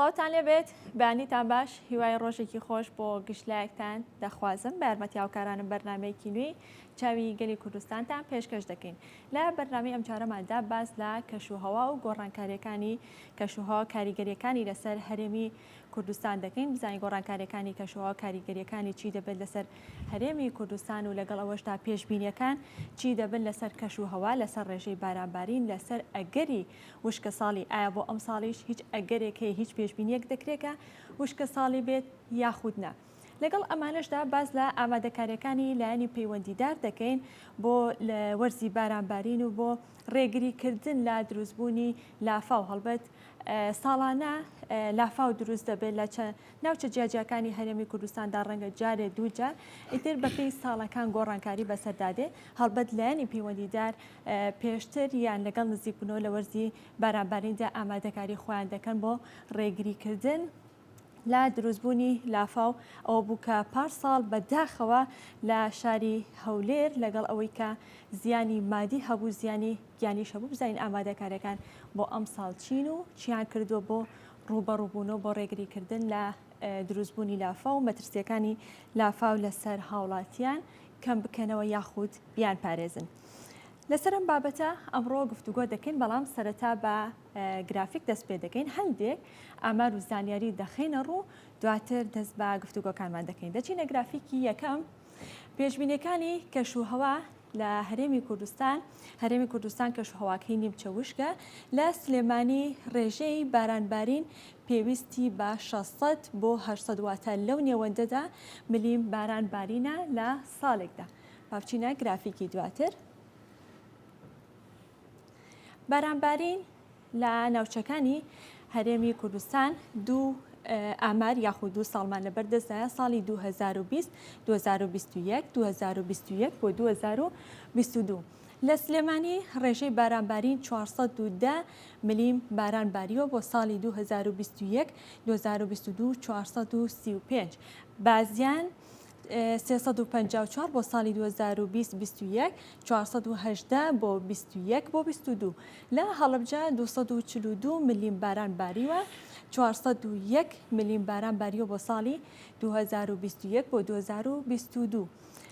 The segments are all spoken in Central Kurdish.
سڵاوتان لێبێت بەیانیتان باش هیوای ڕۆژێکی خۆش بۆ گشت لایەکتان دەخوازم بە یارمەتی هاوکارانم بەرنامەیەکی نوێی چاوی گەلی کوردستانتان پێشکەش دەکەین لە بەرنامەی ئەمجارەماندا باس لە کەشوهەوا و گۆڕانکاریەکانی کەشوهەوا کاریگەریەکانی لەسەر هەرێمی کوردستان دەکەین بزانین گۆڕانکاریەکانی کەشوهەوا کاریگەریەکانی چی دەبێت لەسەر هەرێمی کوردستان و لەگەڵ ئەوەشدا پێشبینیەکان چی دەبن لەسەر کەش و هەوا لەسەر ڕێژەی بارانبارین لەسەر ئەگەری وشکەساڵی ئایا بۆ ئەمساڵیش هیچ ئەگەرێک هەیە هیچ پێشبینیەک دەکرێت کە وشکەساڵی بێت یاخود نا؟ لەگەڵ ئەمانەشدا باس لە ئامادەکاریەکانی لایەنی پەیوەندیدار دەکەین بۆ وەرزی بارانبارین و بۆ ڕێگریکردن لە دروستبوونی لافاو هەڵبەت ساڵانە لافاو دروست دەبێت لە ناوچە جیاجیاکانی هەرێمی کوردستاندا ڕەنگە جارێ دووجار ئیتر بەپێی ساڵەکان گۆڕانکاری بەسەردا دێ هەڵبەت لایەنی پەیوەندیدار پێشتر یان لەگەڵ نزیکبوونەوە لە وەرزی بارانباریندا ئامادەکاری خۆیان دەکەن بۆ ڕێگریکردن لە دروستبوونی لافاو، ئەوە بوو کە پار ساڵ بە داخەوە لە شاری هەولێر لەگەڵ ئەوەی کە زیانی مادی هەبوو زیانی گیانیش هەبوو، بزانین ئامادەکاریەکان بۆ ئەمساڵ چین و چیان کردووە بۆ ڕووبەڕووبوونەوە بۆ ڕێگریکردن لە دروستبوونی لافاو و مەترسیەکانی لافاو لەسەر هاوڵاتیان کەم بکەنەوە یاخود بیانپارێزن. لەسەر ئەم بابەتە ئەمڕۆ گفتوگۆ دەکەین، بەڵام سەرەتا بە گرافیک دەست پێ دەکەین، هەندێک ئامار و زانیاری دەخەینە ڕوو، دواتر دەست بە گفتوگۆکانمان دەکەین. دەچینە گرافیکی یەکەم، پێشبینیەکانی کەشوهەوا لە هەرێمی کوردستان. هەرێمی کوردستان کەشوهەواکەی نیمچە وشکە، لە سلێمانی ڕێژەی بارانبارین پێویستی بە 600 بۆ 800 واتە لەو نێوەندەدا ملیم باران بارینە لە ساڵێکدا. با بچینە گرافیکی دواتر. بارانبارین لە ناوچەکانی هەرێمی کوردستان دوو ئامار یاخود دوو ساڵمان لەبەر دەستدایە ساڵی 2020 2021 2021 بۆ 2022 لە سلێمانی ڕێژەی بارانبارین 410 ملیم باران باریوە بۆ ساڵی 2021 2022 435 بازیان 354 بۆ ساڵی 2020 21 418 بۆ 21 بۆ 22 لە هەڵەبجە 242 ملیم باران باریوە 401 ملیم باران باریوە بۆ ساڵی 2021 بۆ 2022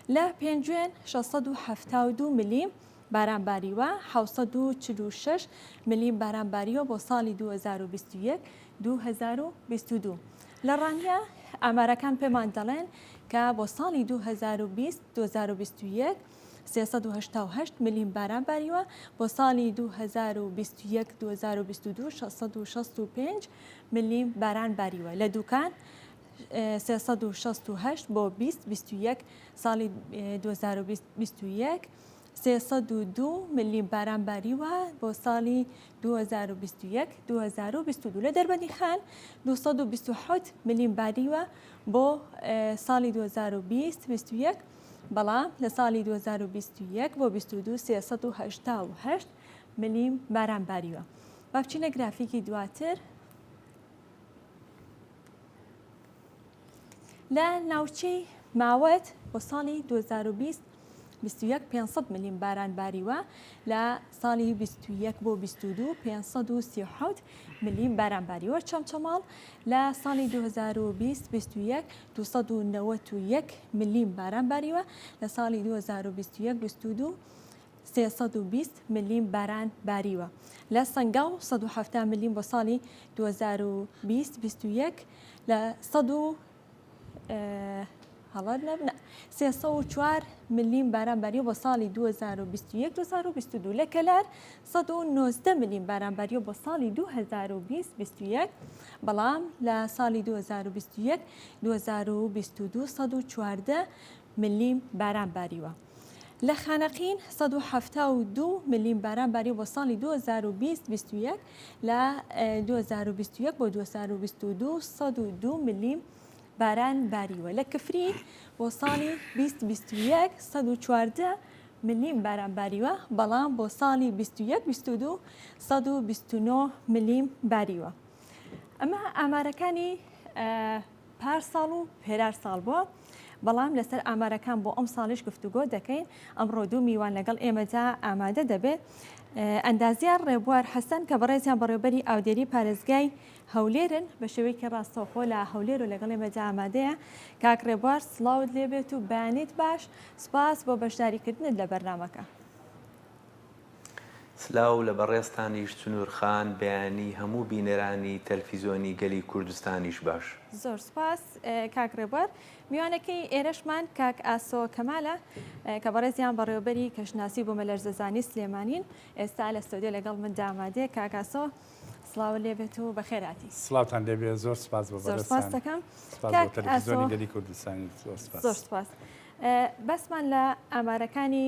لە پێنجوێن 672 ملیم باران باریوە 746 ملیم باران باریوە بۆ ساڵی 2021 2022 لە ڕانیە ئامارەکان پێمان دەڵێن کە بۆ ساڵی 2020 2021 388 ملیم باران باریوە، بۆ ساڵی 2021 2022 665 ملیم باران باریوە. لە دوکان 368 بۆ 20 21 ساڵی 2020 21 302 ملیم باران باریوە بۆ ساڵی 2021 2022 لە دەربەندیخان 227 ملیم باریوە بۆ ساڵی 2020 21 بەڵام لە ساڵی 2021 بۆ 22 388 ملیم باران باریوە. با بچینە گرافیکی دواتر. لە ناوچەی ماوەت بۆ ساڵی 2020 21 500 ملیم باران باریوە، لە ساڵی 21 بۆ 22 537 ملیم باران باریوە. چەمچەماڵ لە ساڵی 2020 21 291 ملیم باران باریوە، لە ساڵی 2021 22 320 ملیم باران باریوە. لە سەنگاو 170 ملیم بۆ ساڵی 2020 21 لە 100 هەڵە نەبنە 304 ملیم باران باریوە بۆ ساڵی 2021 2022 لە کەلار 119 ملیم باران باریوە بۆ ساڵی 2020 21 بەڵام لە ساڵی 2021 2022 114 ملیم باران باریوە. لە خانەقین 172 ملیم باران باریوە بۆ ساڵی 2020 21 لە 2021 بۆ 2022 102 ملیم باران باریوە. لە کفری بۆ ساڵی 20 21 114 ملیم باران باریوە، بەڵام بۆ ساڵی 21 22 129 ملیم باریوە. ئەمە ئامارەکانی پار ساڵ و پێرار ساڵ بووە. بەڵام لەسەر ئامارەکان بۆ ئەمساڵیش گفتوگۆ دەکەین. ئەمڕۆ دوو میوان لەگەڵ ئێمەدا ئامادە دەبێت، ئەندازیار ڕێبوار حەسەن کە بەڕێزیان بەڕێوبەری ئاودێری پارێزگای هەولێرن، بە شێوەیەکی ڕاستەوخۆ لە هەولێر و لەگەڵ ئێمەدا ئامادەیە. کاک ڕێبوار سڵاوت لێبێت و بەیانیت باش، سوپاس بۆ بەشداریکردنت لە بەرنامەکە. سلاو لە بەڕێزتانیش سنور خان بەیانی هەموو بینەرانی تەلفیزۆنی گەلی کوردستانیش باش. زۆر سوپاس کاک ڕێبوار. میوانەکەی ئێرەشمان کاک ئاسۆ کەمالە کە بەڕێزیان بەڕێوەبەری کەشناسی و بومەلەرزەزانی سلێمانین، ئێستا لە ستۆدیۆ لەگەڵ مندا ئامادەیە. کاک ئاسۆ سڵاوت لێبێت و بەخێرهاتی. سڵاوتان لێبێ، زۆر سوپاس بۆ زۆر سوپاس بەڕێزتان. دەکەم. سوپاس بۆ کاک ئاسۆ تەلەفزیۆنی گەلی کوردستانی زۆر سوپاس. زۆر سوپاس. باسمان لە ئامارەکانی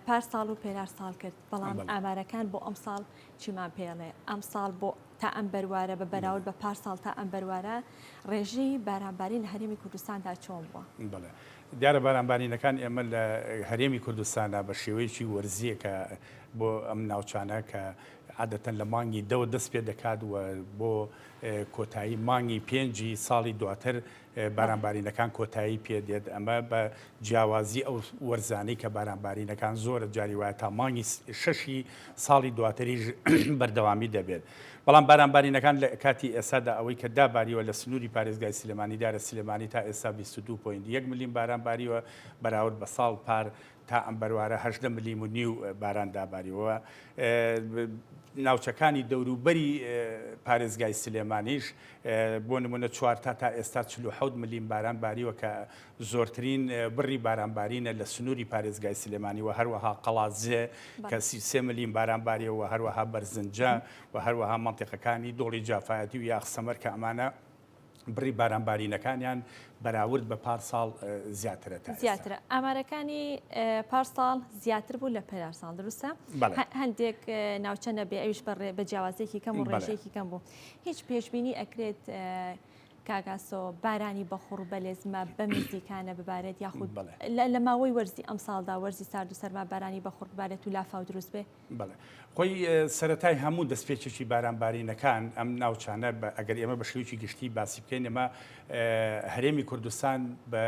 پار ساڵ و پێرار ساڵ کرد، بەڵام ئامارەکان بۆ ئەمساڵ چیمان پێڵێ؟ ئەمساڵ بۆ تا ئەم بەروارە بە بەراورد بە پار ساڵ تا ئەم بەروارە ڕێژەی بارانبارین لە هەرێمی کوردستاندا چۆن بووە؟ بەڵێ دیارە بارانبارینەکان ئێمە لە هەرێمی کوردستاندا بە شێوەیەکی وەرزییە کە بۆ ئەم ناوچانە کە عادەتەن لە مانگی دەوە دەست پێ دەکات و بۆ کۆتایی مانگی پێنجی ساڵی دواتر بارانبارینەکان کۆتایی پێ دێت، ئەمە بە جیاوازی ئەو وەرزانەی کە بارانبارینەکان زۆرە جاری وایە تا مانگی شەشی ساڵی دواتریش بەردەوامی دەبێت. بەڵام بارانبارینەکان لە کاتی ئێستادا ئەوەی کە داباریوە لە سنووری پارێزگای سلێمانی دیارە سلێمانی تا ئێستا 22.1 ملیم باران باریوە بەراورد بە ساڵ پار تا ئەم بەروارە 18 ملیم و نیو باران داباریوە. ناوچەکانی دەوروبەری پارێزگای سلێمانیش بۆ نمونە چوارتا تا ئێستا 47 ملیم باران باریوە کە زۆرترین بڕی بارانبارینە لە سنووری پارێزگای سلێمانی و هەروەها قەڵادزێ کە 33 ملیم باران باریوە و هەروەها بەرزنجە و هەروەها مەنتیقەکانی دۆڵی جافایەتی و یاخسەمەر کە ئەمانە بڕی بارانبارینەکانیان بەراورد بە پار ساڵ زیاترە تا ئێستا. زیاترە. ئامارەکانی پار ساڵ زیاتر بوو لە پێرار ساڵ دروستە؟ بەڵێ. هەندێک ناوچە نەبێ ئەویش بە جیاوازیەکی کەم و ڕێژەیەکی کەم بوو. هیچ پێشبینی ئەکرێت کاک ئاسۆ بارانی بەخوڕ بەلێزمە بەم نزیکانە ببارێت یاخود لە ماوەی وەرزی ئەمساڵدا وەرزی سارد و سەرما بارانی بەخوڕ ببارێت و لافاو دروست بێ؟ بەڵێ خۆی سەرەتای هەموو دەستپێکێکی بارانبارینەکان ئەم ناوچانە ئەگەر ئێمە بە شێوەیەکی گشتی باسی بکەین ئێمە هەرێمی کوردستان بە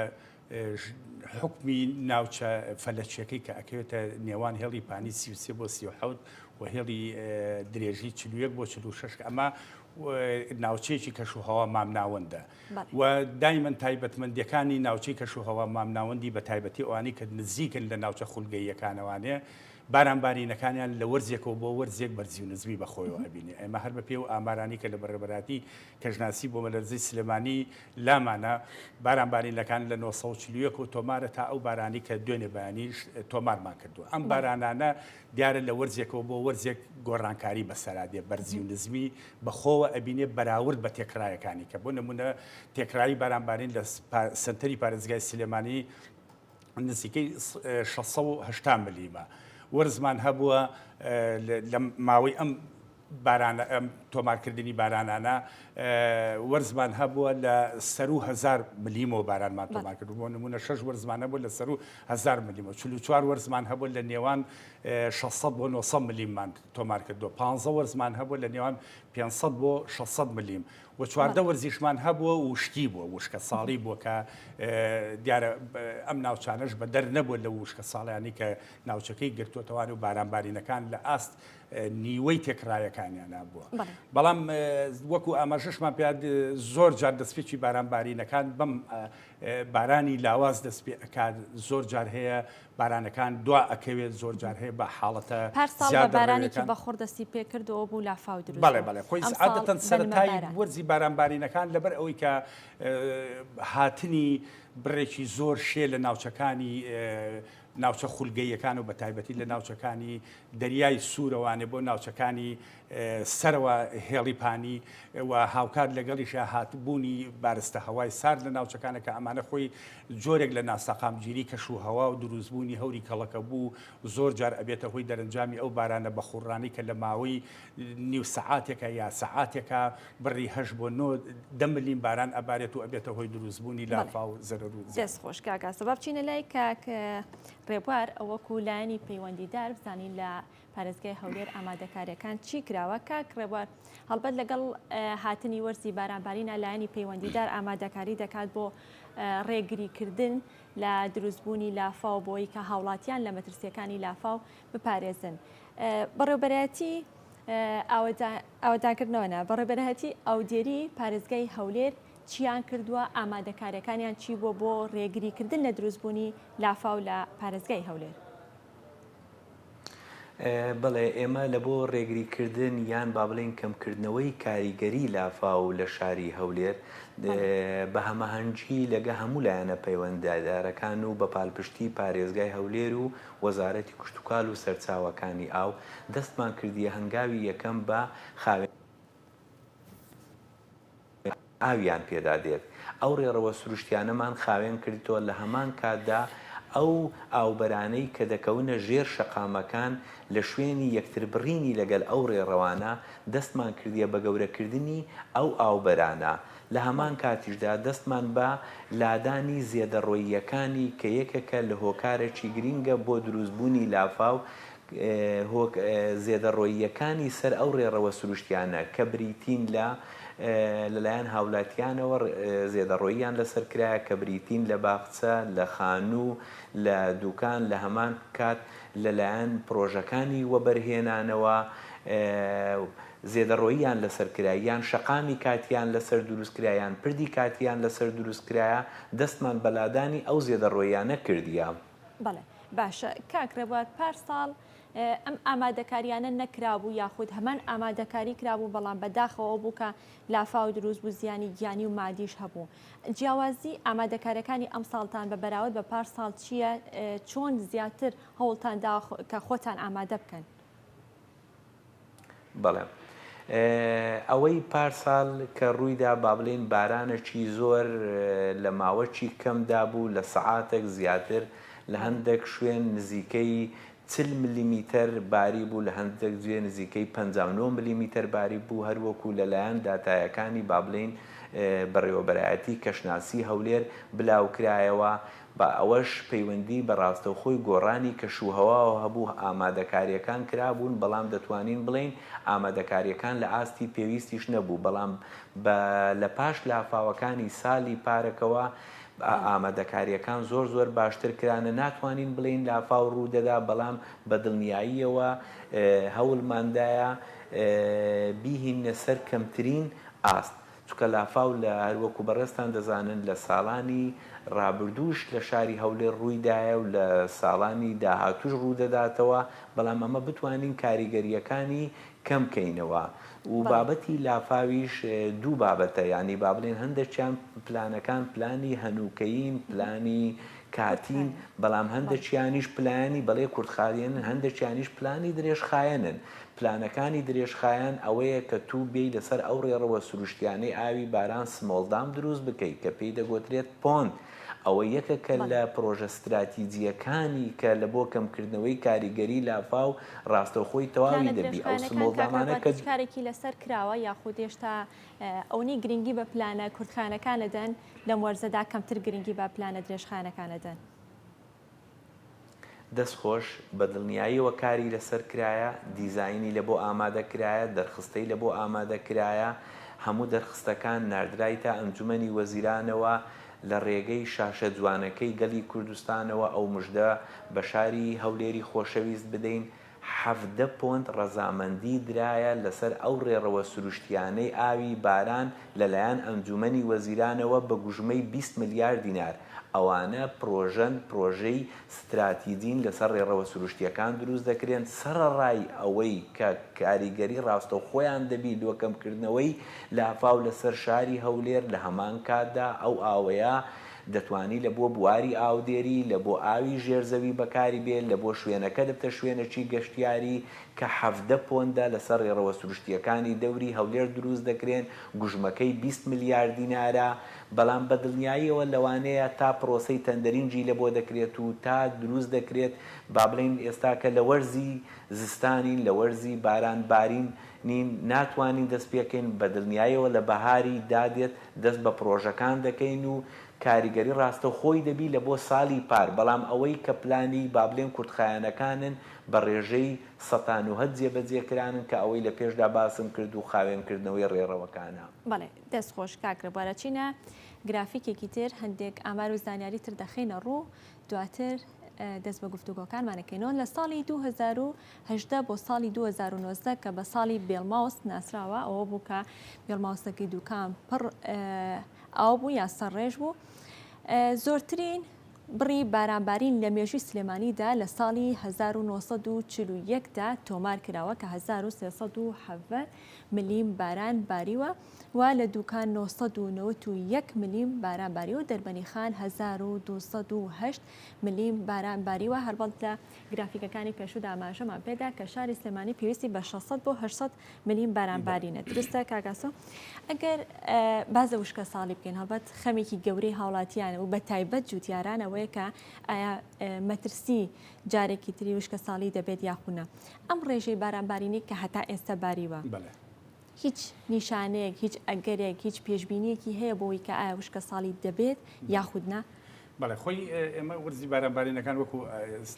حکمی ناوچە فەلەکیەکەی کە ئەکەوێتە نێوان هێڵی پانی 33 بۆ 37 و هێڵی درێژی 41 بۆ 46 ئەمە ناوچەیەکی کەشوهەوا مامناوەندە و دایمەن تایبەتمەندیەکانی ناوچەی کەشوهەوا مامناوەندی بە تایبەتی ئەوانەی کە نزیکن لە ناوچە خولگەییەکانەوانێ بارانبارینەکانیان لە وەرزێکەوە بۆ وەرزێک بەرزی و نزمی بە خۆیەوە ئەبینێ. ئێمە هەر بە پێی ئەو ئامارانەی کە لە بەڕێوەبەرایەتی کەشناسی بوومەلەرزەی سلێمانی لامانە، بارانبارینەکان لە 941 ەوە تۆمارە تا ئەو بارانەی کە دوێنێ بەیانیش تۆمارمان کردووە. ئەم بارانانە دیارە لە وەرزێکەوە بۆ وەرزێک گۆڕانکاری بەسەرا دێ، بەرزی و نزمی بە خۆوە ئەبینێ بەراورد بە تێکڕایەکانی کە بۆ نموونە تێکڕایی بارانبارین لە سەنتەری پارێزگای سلێمانی نزیکەی 680 ملیمە وەرزمان هەبووە لە ماوەی ئەم بارانە ئەم تۆمارکردنی بارانانە وەرزمان هەبووە لە سەرو هزار ملیمەوە بارانمان تۆمار کرد بۆ نمونە شش وەرزمان هەبوو لە سەرو هزار ملیمەوە 44 وەرزمان هەبوو لە نێوان 600 بۆ 900 ملیممان تۆمار کردو 15 وەرزمان هەبوو لە نێوان 500 بۆ 600 ملیم و 14 وەرزیشمان هەبووە وشکی بووە وشکە ساڵی بووە کە دیارە ئەم ناوچانەش بە دەر نەبووە لە وشکە ساڵیانی کە ناوچەکەی گرتووەتەوان و بارانبارینەکان لە ئاست نیوەی تێکڕایەکانیانە بووە. بەڵام وەکو ئاماژەشمان پێ زۆر جار دەستپێکی بارانبارینەکان بەم بارانی لاواز دەست پێ ئەکات زۆر جار هەیە بارانەکان دوا ئەکەوێت زۆر جار هەیە بە حاڵەتە پار ساڵ بە بارانێکی بەخوڕ دەستی پێ کرد و بوو لافاو دروست بەڵێ بەڵێ خۆی عادەتەن سەرەتای وەرزی بارانبارینەکان لەبەر ئەوەی کە هاتنی بڕێکی زۆر شێ لە ناوچەکانی ناوچە خولگەییەکان و بەتایبەتی لە ناوچەکانی دەریای سوورەوانێ بۆ ناوچەکانی سەرەوە هێڵی پانی و هاوکات لەگەڵیشا هاتبوونی بارستە هەوای سارد لە ناوچەکانە کە ئەمانە خۆی جۆرێک لە ناسەقامگیری کەش و هەوا و دروستبوونی هەوری کەڵەکەبوو زۆر جار ئەبێتە هۆی دەرەنجامی ئەو بارانە بەخوڕانەی کە لە ماوەی نیو سەعاتێکا یا سەعاتێکا بڕی هەشت بۆ نۆ دە ملیم باران ئەبارێت و ئەبێتە هۆی دروستبوونی لافاو و زەرەر و زیان. دەست خۆش کاک ئاسۆ. با بچینە لای کاک ڕێبوار وەکو لایەنی پەیوەندیدار بزانین لە پارێزگای هەولێر ئامادەکاریەکان چی کراوە؟ کاک ڕێبوار هەڵبەت لەگەڵ هاتنی وەرزی بارانبارینە لایەنی پەیوەندیدار ئامادەکاری دەکات بۆ ڕێگریکردن لە دروستبوونی لافاو بۆی کە هاوڵاتیان لە مەترسیەکانی لافاو بپارێزن. بەڕێوبەرایەتی ئاوەدانکردنەوە نا، بەڕێوبەرایەتی ئاودێری پارێزگای هەولێر چیان کردووە، ئامادەکاریەکانیان چی بووە بۆ ڕێگریکردن لە دروستبوونی لافاو لە پارێزگای هەولێر؟ بەڵێ، ئێمە لە بۆ ڕێگریکردن یان با بڵێین کەمکردنەوەی کاریگەری لافاو لە شاری هەولێر بە هەماهەنگی لەگە هەموو لایەنە پەیوەندیدارەکان و بە پالپشتی پارێزگای هەولێر و وەزارەتی کشتوکال و سەرچاوەکانی ئاو دەستمان کردیە هەنگاوی یەکەم بە خاوێن ئاویان پێدا دێت. ئەو ڕێڕەوە سروشتیانەمان خاوێن کردتەوە لە هەمان کاتدا ئەو ئاوبەرانەی کە دەکەونە ژێر شەقامەکان لە شوێنی یەکتربڕینی لەگەل ئەو ڕێڕەوانە دەستمان کردیە بە گەورەکردنی ئەو ئاوبەرانە لە هەمان کاتیشدا دەستمان بە لادانی زێدەڕۆییەکانی کە یەکەکە لە هۆکارەکی گرینگە بۆ دروستبوونی لافاو زێدەڕۆییەکانی سەر ئەو ڕێڕەوە سروشتیانە کە بریتین لە لەلایەن هاولاتیانەوە زێدەڕۆییان لەسەر کرایە کە بریتین لە باخچە، لە خانوو، لە دوکان، لە هەمان کات لەلایەن پرۆژەکانی وەبەرهێنانەوە زێدەڕۆییان لەسەر کرا یان شەقامی کاتییان لەسەر دروست کرا یان پردی کاتییان لەسەر دروست کرایە دەستمان بە لادانی ئەو زێدەڕۆییانە کردیە. بەڵێ باشە کاک ڕێبوار پار ساڵ ئەم ئامادەکاریانە نەکرابوو یاخود هەمان ئامادەکاری کرابوو بەڵام بەداخەوە بوو کە لافاو دروست بوو زیانی گیانی و مادیش هەبوو جیاوازی ئامادەکاریەکانی ئەم ساڵتان بە بەراورد بە پار ساڵ چییە چۆن زیاتر هەوڵتان دا کە خۆتان ئامادە بکەن؟ بەڵێ ئەوەی پارسال کە ڕوویدا با بڵێین بارانەکی زۆر لە ماوەکی کەمدا بوو لە سەعاتێک زیاتر لە هەندێک شوێن نزیکەی 40 ملیمیتەر باری بوو لە هەندێک جێ نزیکەی 59 ملیمیتەر باری بوو هەروەکو لەلایەن داتایەکانی با بڵێین بەڕێوەبەرایەتی کەشناسی هەولێر بلاوکرایەوە بە ئەوەش پەیوەندی بە ڕاستەوخۆی گۆڕانی کەشوهەواوە هەبوو، ئامادەکارییەکان کرابوون، بەڵام دەتوانین بڵێین ئامادەکارییەکان لە ئاستی پێویستیش نەبوو، بەڵام بە لە پاش لافاوەکانی سالی پارەکەوە ئامادەکارییەکان زۆر زۆر باشتر کرانە، ناتوانین بڵێین لافاو ڕوو دەدا، بەڵام بە دڵنیاییەوە هەوڵماندایە بیهیننە سەر کەمترین ئاست. چونکە لافاو لە هەروەکو بەڕێزتان دەزانن لە ساڵانی ڕابردووش لە شاری هەولێر ڕوویدایە و لە ساڵانی داهاتووش ڕوودەداتەوە، بەڵام ئەمە بتوانین کاریگەرییەکانی کەم کەینەوە و بابەتی لافاویش دوو بابەتە یانی با بڵێین هەندێکیان پلانەکان پلانی هەنووکەیین پلانی کاتین بەڵام هەندێکیانیش پلانی بەڵێ کورتخایەنن هەندێکیانیش پلانی درێژخایەنن پلانەکانی درێژخایەن ئەوەیە کە تو بێی لەسەر ئەو ڕێڕەوە سروشتیانەی ئاوی باران small dam دروست بکەی کە پێی دەگۆترێت pond ئەوە یەکەکە لە پرۆژە ستراتیجیەکانی کە لە بۆ کەمکردنەوەی کاریگەری لافاو ڕاستەوخۆی پلانە تەواوی دەبی ئەو درێژخایەنەکان small کاک dam انە ڕێبوار کە هیچ کارێکی لەسەر کراوە یاخود هێشتا ئەونەی گرنگی بە پلانە کورتخایەنەکان ئەدەن لەم وەرزەدا کەمتر گرنگی بە پلانە درێژخایەنەکان ئەدەن؟ دەست خۆش، بە دڵنیاییەوە کاری لەسەر کرایە، دیزاینی لە بۆ ئامادە کرایە، دەرخستەی لە بۆ ئامادە کرایە، هەموو دەرخستەکان ناردرایتە ئەنجومەنی وەزیرانەوە، لە ڕێگەی شاشە جوانەکەی گەلی کوردستانەوە ئەو مژدە بە شاری هەولێری خۆشەویست بدەین، 17 pond ڕەزامەندی درایە لەسەر ئەو ڕێڕەوە سروشتیانەی ئاوی باران لەلایەن ئەنجومەنی وەزیرانەوە بە گوژمەی 20 ملیار دینار، ئەوانە پرۆژەن، پرۆژەی ستراتیجین لەسەر ڕێڕەوە سروشتیەکان دروست دەکرێن، سەڕەڕای ئەوەی کە کاریگەری ڕاستەوخۆیان دەبی لۆ کەمکردنەوەی لافاو لەسەر شاری هەولێر، لەهەمان کاتدا ئەو ئاوەیە دەتوانی لە بۆ بواری ئاودێری، لە بۆ ئاوی ژێر زەوی بەکاری بێ، لە بۆ شوێنەکە دەبتە شوێنەکی گەشتیاری کە 17 pond ە لەسەر ڕێڕەوە سروشتییەکانی دەوری هەولێر دروست دەکرێن، گوژمەکەی 20 ملیار دینارە، بەڵام بە دڵنیاییەوە لەوانەیە تا پرۆسەی tendering ی لە بۆ دەکرێت و تا دروست دەکرێت، با بڵێین ئێستاکە لە وەرزی زستانین، لە وەرزی باران بارین نین، ناتوانین دەست پێکەین، بە دڵنیاییەوە لە بەهاری دا دێت دەست بە پڕۆژەکان دەکەین و کاریگەری ڕاستەوخۆی دەبی لە بۆ سالی پار، بەڵام ئەوەی کە پلانی با بلێن کورتخایەنەکانن بە ڕێژەی سەتا نوهەد جێبەجێ کرانن کە ئەوەی لە پێشدا باسم کرد و خاوێن کردنەوەی ڕێڕەوەکانە. بەڵێ دەست خۆش کاک ڕێبوار ئەچینە. گرافیکێکی تر هەندێک ئامار و زانیاری تر دەخەینە ڕوو دواتر دەست بە گفتوگۆکانمان ئەکەینەوە. لە ساڵی 2018 بۆ ساڵی 2019 کە بە ساڵی بێڵماوس ناسراوە ئەوە بوو کە بێڵماوسەکەی دوکان پڕ ئاو بوو یا سەرڕێژ بوو زۆرترین بڕی بارانبارین لە مێژووی سلێمانیدا لە ساڵی 1941 دا تۆمار کراوە کە 1317 ملیم باران باریوە و لە دوکان 991 ملیم باران باریوە و دەربەنیخان 1208 ملیم باران باریوە. هەربەڵت لە گرافیکەکانی پێشوودا ئاماژەمان پێدا کە شاری سلێمانی پێویستی بە 600 بۆ 800 ملیم باران بارینە. دروستە کاک ئاسۆ؟ ئەگەر باس لە وشکە ساڵی بکەین هەڵبەت خەمێکی گەورەی هاوڵاتیان و بە تایبەت جوتیاران ئەوەیە کە ئایا مەترسی جارێکی تری وشکە ساڵی دەبێت یاخود نا. ئەم ڕێژەی بارانبارینەی کە هەتا ئێستا باریوە هیچ نیشانەیەک، هیچ ئەگەرێک، هیچ پێشبینییەکی هەیە بۆ ئەوەی کە ئایا وشکە ساڵی دەبێت یاخود نا؟ بەڵێ خۆی ئێمە وەرزی بارانبارینەکان وەکو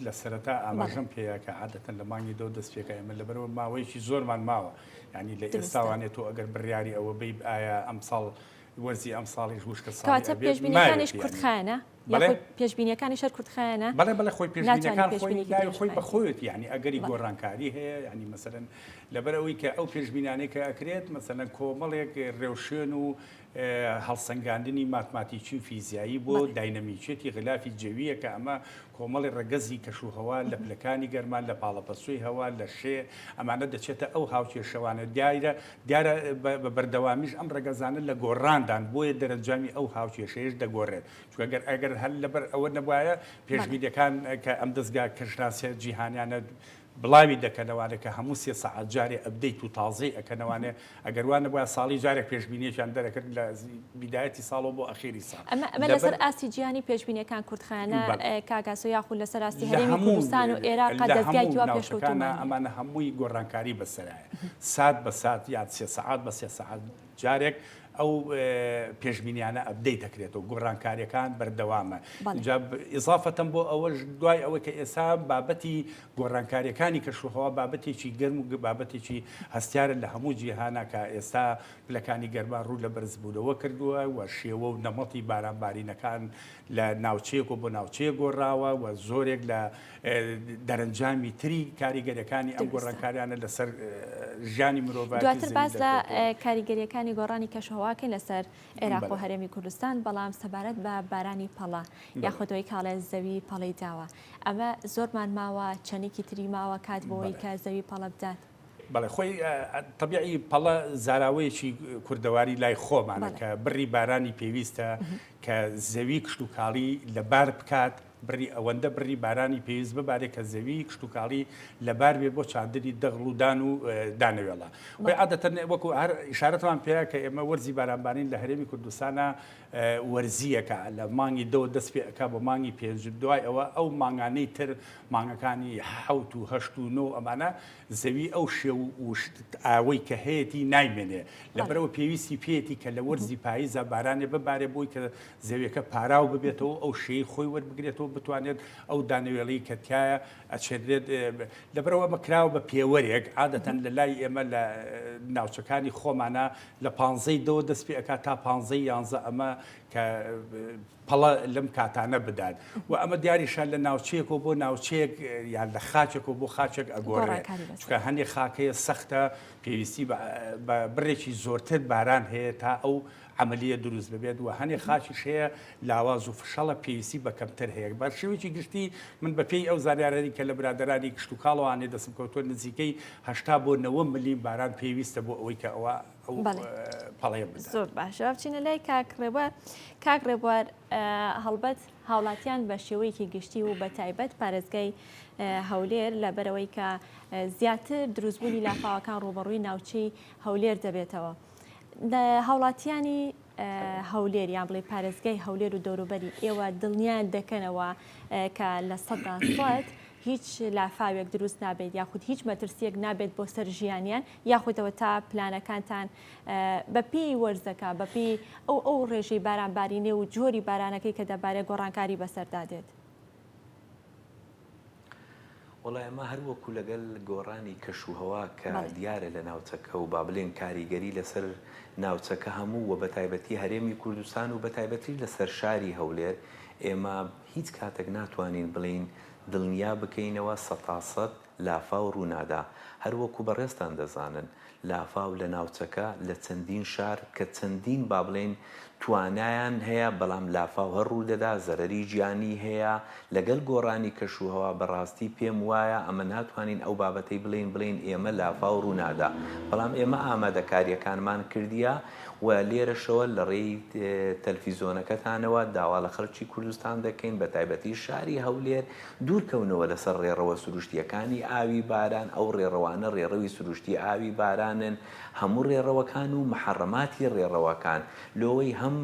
لە سەرەتا ئاماژەم پێیا کە عادەتەن لە مانگی دەوە دەست پێکا ئێمە لەبەرەوە ماوەیەکی زۆرمان ماوە یعنی لە ئێستاوانێ تۆ ئەگەر بڕیاری ئەوە بەی ئایا ئەمساڵ وەرزی ئەمساڵیش وشکە ساڵی کەواتە پێشبینیەکانیش کورتخایەنە؟ یاخود پێشبینیەکانیش هەر کورتخایەنە؟ بەڵێ بەڵێ خۆی پێشبینیەکان خۆی لای خۆی بە خۆیەتی یعنی ئەگەری گۆڕانکاری هەیە یعنی مەسەلەن لەبەر ئەوەی کە ئەو پێشبینانەی کە ئەکرێت مەسەلەن کۆمەڵێک ڕێوشوێن و هەڵسەنگاندنی ماتماتیکی و فیزیایی بۆ داینەمیکیەتی غلافی جەوییە کە ئەمە کۆمەڵی ڕەگەزی کەشوهەوا لە پلەکانی گەرما، لە پاڵەپەستۆی هەوا، لە شێ، ئەمانە دەچێتە ئەو هاوکێشەوانە. دیارە دیارە بە بەردەوامیش ئەم ڕەگەزانە لە گۆڕاندان، بۆیە دەرەنجامی ئەو هاوکێشەیەش دەگۆڕێت. چونکە گەر ئەگەر هەر لەبەر ئەوە نەبوایە پێشبینیەکان کە ئەم دەزگا کەشناسیە جیهانیانە بڵاوی دەکەنەوانێ کە هەموو سێ سەعات جارێ update و تازەی ئەکەنەوانێ ئەگەر وا نەبوایە ساڵی جارێک پێشبینیەکیان دەرەکرد لە بیدایەتی ساڵەوە بۆ ئەخیری ساڵ. ئەمە ئەمە لەسەر ئاستی جیهانی پێشبینیەکان کورتخایەنە کاک ئاسۆ یاخود لەسەر ئاستی هەرێمی کوردستان و ئێراق دەزگایەکی وا پێشکەوتوومان نییە؟ ئەمانە هەمووی گۆڕانکاری بەسەرایە سات بە سات یان سێ سەعات بە سێ سەعات جارێک ئەو پێشبینیانە update دەکرێتەوە، گۆڕانکاریەکان بەردەوامە. جا ئیزافەتەن بۆ ئەوەش دوای ئەوەی کە ئێستا بابەتی گۆڕانکاریەکانی کەشوهەوا بابەتێکی گەرم و بابەتێکی هەستیارە لە هەموو جیهانا کە ئێستا پلەکانی گەرما ڕوو لە بەرزبوونەوە کردووە و شێوە و نەمەتی بارانبارینەکان لە ناوچەیەکەوە بۆ ناوچەیەک گۆڕاوە و زۆرێک لە دەرەنجامی تری کاریگەریەکانی ئەم گۆڕانکاریانە لەسەر ژیانی مرۆڤایەتی دواتر باس لە کاریگەریەکانی گۆڕانی کەشوهەواکەین لەسەر عێراق و هەرێمی کوردستان، بەڵام سەبارەت بە بارانی پەڵە یاخود ئەوەی کاڵێ زەوی پەڵەی داوە ئەمە زۆرمان ماوە چەندێکی تری ماوە کات بۆی کە زەوی پەڵە بدات؟ بەڵێ خۆی تەبیعی پەڵە زاراوەیەکی کوردەواری لای خۆمانە کە بڕی بارانی پێویستە کە زەوی کشتوکاڵی لەبار بکات، بڕی ئەوەندە بڕی بارانی پێویست ببارێ کە زەوی کشتوکاڵی لەبار بێ بۆ چاندنی دەغڵ و دان و دانەوێڵە. خۆی عادەتەن وەکو هەر ئیشارەتمان پێیا کە ئێمە وەرزی بارانبارین لە هەرێمی کوردستانا وەرزییەکە لە مانگی دەوە دەست پێ ئەکا بۆ مانگی پێنج دوای ئەوە ئەو مانگانەی تر مانگەکانی حەوت و هەشت و نۆ ئەمانە زەوی ئەو شێ و ئاوەی کە هەیەتی نایمێنێ لەبەرئەوە پێویستی پێیەتی کە لە وەرزی پاییزا بارانێ ببارێ بۆی کە زەویەکە پاراو ببێتەوە ئەو شێی خۆی وەربگرێتەوە بتوانێت ئەو دانەوێڵەی کە تیایە ئەچێنرێت لەبەرئەوە ئەمە کراوە بە پێوەرێک عادەتەن لە لای ئێمە لە ناوچەکانی خۆمانە لە پانزەی دەوە دەست پێ ئەکات تا پانزەی یانزە ئەمە کە پەڵە لەم کاتانە بدات و ئەمە دیاریشە لە ناوچەیەکەوە بۆ ناوچەیەک یان لە خاچێکەوە بۆ خاچێک ئەگۆڕێ چونکە هەندێک خاکەیە سەختە پێویستی بە بڕێکی زۆرتر باران هەیە تا ئەو عەمەلیە دروست ببێت و هەنێ خاکیش هەیە لاواز و فشەڵە پێویستی بە کەمتر هەیە بە شێوەیەکی گشتی من بە پێی ئەو زانیارانەی کە لە برادەرانی کشتوکاڵەوانێ دەستم کەوتووە نزیکەی 80 بۆ 90 ملیم باران پێویستە بۆ ئەوەی کە ئەوە ئەو پەڵەیە بدات. زۆر باشە با بچینە لای کاک ڕێبوار. کاک ڕێبوار هەڵبەت هاوڵاتیان بە شێوەیەکی گشتی و بە تایبەت پارێزگای هەولێر لەبەرەوەی کە زیاتر دروستبوونی لافاوەکان ڕووبەڕووی ناوچەی هەولێر دەبێتەوە. هاوڵاتیانی هەولێر یان بڵێ پارێزگای هەولێر و دەوروبەری ئێوە دڵنیان دەکەنەوە کە 100% هیچ لافاوێک دروست نابێت یاخود هیچ مەترسیەک نابێت بۆ سەر ژیانیان یاخودەوە تا پلانەکانتان بەپێی وەرزەکە بەپێی ئەو ئەو ڕێژەی بارانبارینێ و جۆری بارانەکەی کە دەبارێ گۆڕانکاری بەسەردا دێت. وەڵا ئێمە هەر وەکو لەگەل گۆڕانی کەش و هەوا کە دیارە لە ناوچەکە و با بلێن کاریگەری لەسەر ناوچەکە هەموو و بەتایبەتی هەرێمی کوردستان و بەتایبەتیش لەسەر شاری هەولێر ئێمە هیچ کاتێک ناتوانین بڵێین دڵنیا بکەینەوە سەتاسەد لافاو ڕوونادا هەر وەکو بەڕێزتان دەزانن لافاو لە ناوچەکە لە چەندین شار کە چەندین با بڵێین توانایان هەیە بەڵام لافاو هەر ڕوودەدا زەرەری گیانی هەیە لەگەل گۆڕانی کەشوهەوا بەڕاستی پێم وایە ئەمە ناتوانین ئەو بابەتەی بڵێین بڵێین ئێمە لافاو ڕوونادا بەڵام ئێمە ئامادەکاریەکانمان کردیە و لێرەشەوە لە ڕێی تەلفیزۆنەکەتانەوە داوا لە خەڵکی کوردستان دەکەین بەتایبەتی شاری هەولێر دوورکەونەوە لەسەر ڕێڕەوە سروشتییەکانی ئاوی باران، ئەو ڕێڕەوانە ڕێڕەوی سروشتی ئاوی بارانن، هەموو ڕێڕەوەکان و محەڕەماتی ڕێڕەوەکان لۆوەی هەم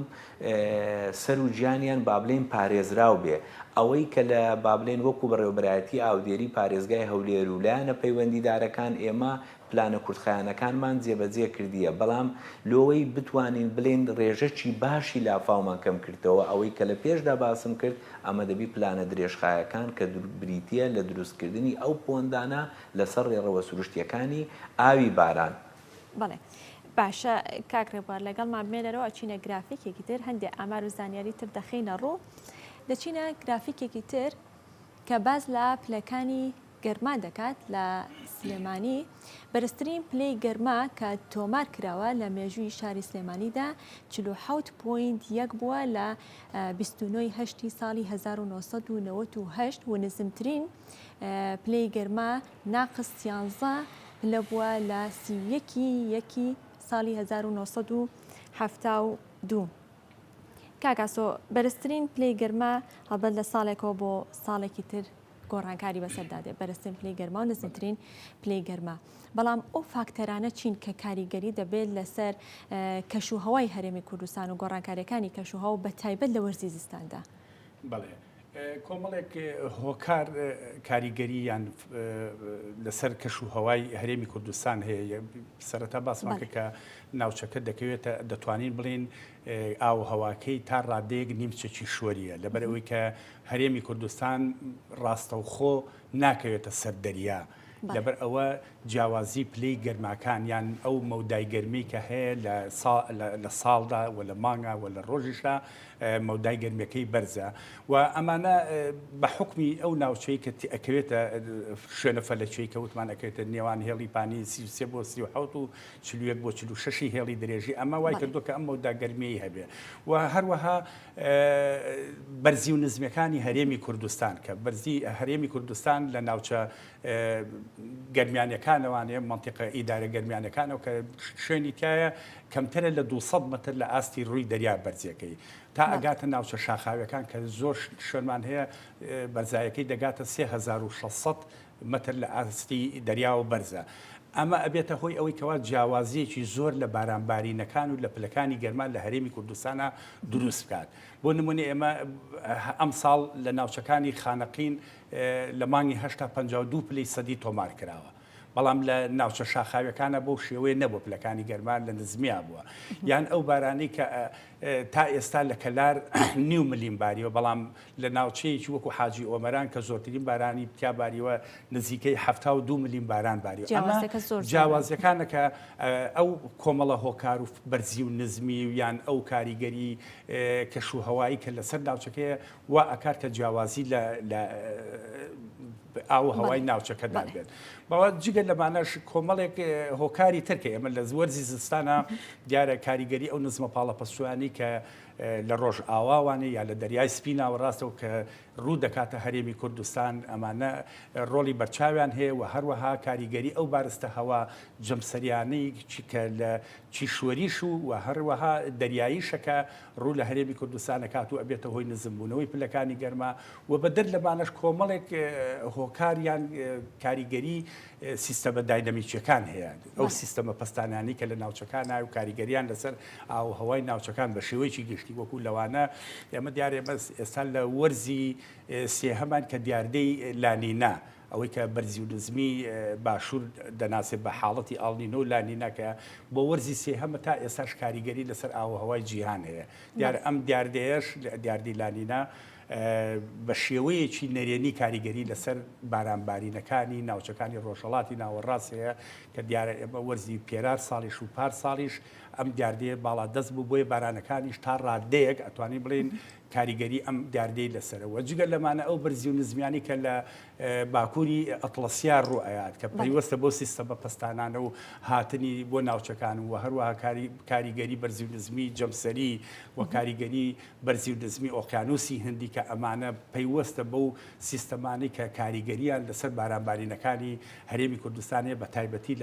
سەر و گیانیان با بلێین پارێزراو بێ، ئەوەی کە لە با بلێین وەکو بەڕێوەبەرایەتی ئاودێری پارێزگای هەولێر و لایەنە پەیوەندیدارەکان ئێمە پلانە کورتخایەنەکانمان جێبەجێ کردیە، بەڵام لۆوەی بتوانین بلێین رێژەکی باشی لافاومان کەم کردەوە، ئەوەی کە لە پێشدا باسم کرد، ئەمە دەبی پلانە درێژخایەکان کە بریتیە لە دروستکردنی ئەو پۆندانە لەسەر رێڕەوە سروشتیەکانی ئاوی باران. بەڵێ باشە کاک رێبوار لەگەڵمان بمێنەرەوە ئەچینە گرافیکێکی تر هەندێ ئامار و زانیاری تر دەخەینە ڕوو دەچینە گرافیکێکی تر کە باس لە پلەکانی گەرما دەکات لە سلێمانی بەرزترین پلەی گەرما کە تۆمار کراوە لە مێژووی شاری سلێمانیدا 47 point یەک بووە لە 29 هەشتی ساڵی 1998 و نزمترین پلەی گەرما ناقس 11 پلە بووە لە 31 یەکی ساڵی 1972. کاک ئاسۆ بەرزترین پلەی گەرما هەڵبەت لە ساڵێکەوە بۆ ساڵێکی تر گۆڕانکاری بەسەردا دێت، بەرزترین پلەی گەرما و نزمترین پلەی گەرما. بەڵام ئەو فاکتەرانە چین کە کاریگەری دەبێت لەسەر کەش و هەوای هەرێمی کوردستان و گۆڕانکاریەکانی کەش و هەوا بە تایبەت لە وەرزی زستاندا؟ بەڵێ کۆمەڵێک هۆکار کاریگەرییان لەسەر کەش و هەوای هەرێمی کوردستان هەیە. سەرەتا باسمان کرد کە ناوچەکە دەکەوێتە دەتوانین بڵێین ئاو و هەواکەی تا ڕادەیەک نیمچە کیشوەرییە لەبەر ئەوەی کە هەرێمی کوردستان ڕاستەوخۆ ناکەوێتە سەر دەریا، لەبەر ئەوە جیاوازی پلەی گەرماکان یان ئەو مەودای گەرمی کە هەیە لە ساڵدا و لە مانگا و لە ڕۆژیشدا مەودای گەرمیەکەی بەرزە و ئەمانە بە حوکمی ئەو ناوچەی کە ئەکەوێتە شوێنە فەلەکیەی کە وتمان ئەکەوێتە نێوان هێڵی پانی 33 بۆ 37 و 41 بۆ 46 هێڵی درێژی ئەمە وای کردووە کە ئەم مەودا گەرمیەی هەبێ و هەروەها بەرزی و نزمیەکانی هەرێمی کوردستان کە بەرزی هەرێمی کوردستان لە ناوچە گەرمیانەکانەوانێ مەنتیقە ئیدارە گەرمیانەکانەوە کە شوێنی تایە کەمترە لە 200 مەتر لە ئاستی ڕووی دەریا بەرزیەکەی تا ئەگاتە ناوچە شاخاویەکان کە زۆر شوێنمان هەیە بەرزایەکەی دەگاتە 3600 مەتر لە ئاستی دەریاوە بەرزە. ئەمە ئەبێتە هۆی ئەوەی کەوا جیاوازییەکی زۆر لە بارانبارینەکان و لە پلەکانی گەرما لە هەرێمی کوردستانا دروست بکات. بۆ نمونە ئێمە ئەمساڵ لە ناوچەکانی خانەقین لە مانگی هەشتا 52 پلەی سەدی تۆمار کراوە. بەڵام لە ناوچە شاخاویەکانە بەو شێوەیە نەبووە پلەکانی گەرما لە نزمیا بووە. یان ئەو بارانەی کە تا ئێستا لە کەلار نیو ملیم باریوە بەڵام لە ناوچەیەکی وەکو حاجی ئۆمەران کە زۆرترین بارانی تیا باریوە نزیکەی 72 ملیم باران باریوە. ئەمە جیاوازیەکانە کە ئەو کۆمەڵە هۆکار و بەرزی و نزمی و یان ئەو کاریگەری کەش و هەوایی کە لەسەر ناوچەکەیە وا ئەکات کە جیاوازی لە ئاو و هەوای ناوچەکەدا بێت. بەڵام جگە لەمانەش کۆمەڵێک هۆکاری تر کە ئێمە لە وەرزی زستانە دیارە کاریگەری ئەو نزمە پاڵەپەستۆیانەی کە لە ڕۆژئاواوانێ یا لە دەریای سپی ناوەڕاستەوە کە ڕوو دەکاتە هەرێمی کوردستان ئەمانە ڕۆڵی بەرچاویان هەیە و هەروەها کاریگەری ئەو بارستە هەوا جەمسەریانەی کە لە کیشوەریش و هەروەها دەریاییشە کە ڕوو لە هەرێمی کوردستان ئەکات و ئەبێتە هۆی نزمبوونەوەی پلەکانی گەرما و بەدەر لەمانەش کۆمەڵێک هۆکار یان کاریگەری سیستەمە داینەمیکیەکان هەیە ئەو سیستەمە پەستانانی کە لە ناوچەکانە و کاریگەریان لەسەر ئاووهەوای ناوچەکان بە شێوەیەکی گشتی وەکو لەوانە ئێمە دیارە بەس ئێستا لە وەرزی سێهەمان کە دیاردەی لانینا ئەوەی کە بەرزی و نزمی باشوور دەناسێت بە حاڵەتی ئاڵنینۆ و لانینا کە بۆ وەرزی سێهەمە تا ئێستاش کاریگەری لەسەر ئاووهەوای جیهان هەیە دیارە ئەم دیاردەیەش دیاردەی لانینا. بە شێوەیەکی نەرێنی کاریگەری لەسەر بارانبارینەکانی ناوچەکانی ڕۆژهەڵاتی ناوەڕاست هەیە کە دیارە ئێمە وەرزی پێرار ساڵیش و پار ساڵیش ئەم دیاردەیە باڵادەست بوو بۆیە بارانەکانیش تا ڕادەیەک ئەتوانین بڵێین کاریگەری ئەم دیاردەی لەسەرە و جگە لەمانە ئەو بەرزی و نزمیانی کە لە باکووری ئەتڵەسیا ڕوو ئەیات کە پەیوەستە بۆ سیستەمە پەستانانە و هاتنی بۆ ناوچەکان و هەروەها کاریگەری بەرزی و نزمی جەمسەری و کاریگەری بەرزی و نزمی ئۆقیانوسی هندی کە ئەمانە پەیوەستە بەو سیستەمانەی کە کاریگەریان لەسەر بارانبارینەکانی هەرێمی کوردستان هەیە بە تایبەتی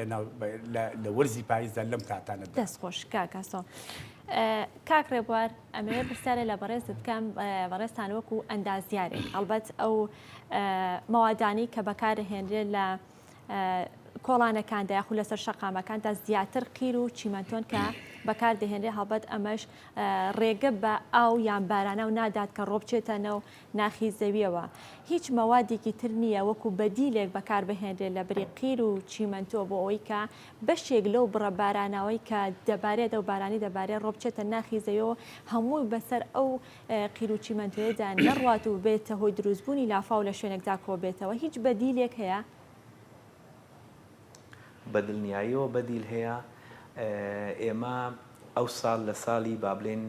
لە وەرزی پایزدا لەم کاتانەدا. دەست خۆش کاک ئاسۆ. کاک ڕێبوار ئەمەوێ پرسیارێ لە بەڕێزت بکەم بەڕێزتان وەکو ئەندازیارێک هەڵبەت ئەو مەوادانەی کە بەکارهێنرێت لە کۆڵانەکاندا یاخود لەسەر شەقامەکاندا زیاتر قیر و چیمەنتۆن کە بەکاردەهێنرێ هەڵبەت ئەمەش ڕێگە بە ئاو یان باراناو نادات کە ڕۆبچێتە ناو ناخی زەویەوە هیچ مەوادێکی تر نییە وەکو بەدیلێک بەکاربهێنرێت لە بری قیر و چیمەنتۆ بۆ ئەوەی کە بەشێک لەو بڕە باراناوەی کە دەبارێت ئەو بارانی دەبارێت ڕۆبچێتە ناخی زەویەوە هەمووی بەسەر ئەو قیر و چیمەنتۆیەدا نەڕوات و بێتە هۆی دروستبوونی لافاو لە شوێنێکدا کۆبێتەوە هیچ بەدیلێک هەیە؟ بە دڵنیاییەوە بەدیل هەیە، ئێمە ئەو ساڵ لە ساڵی با بڵێین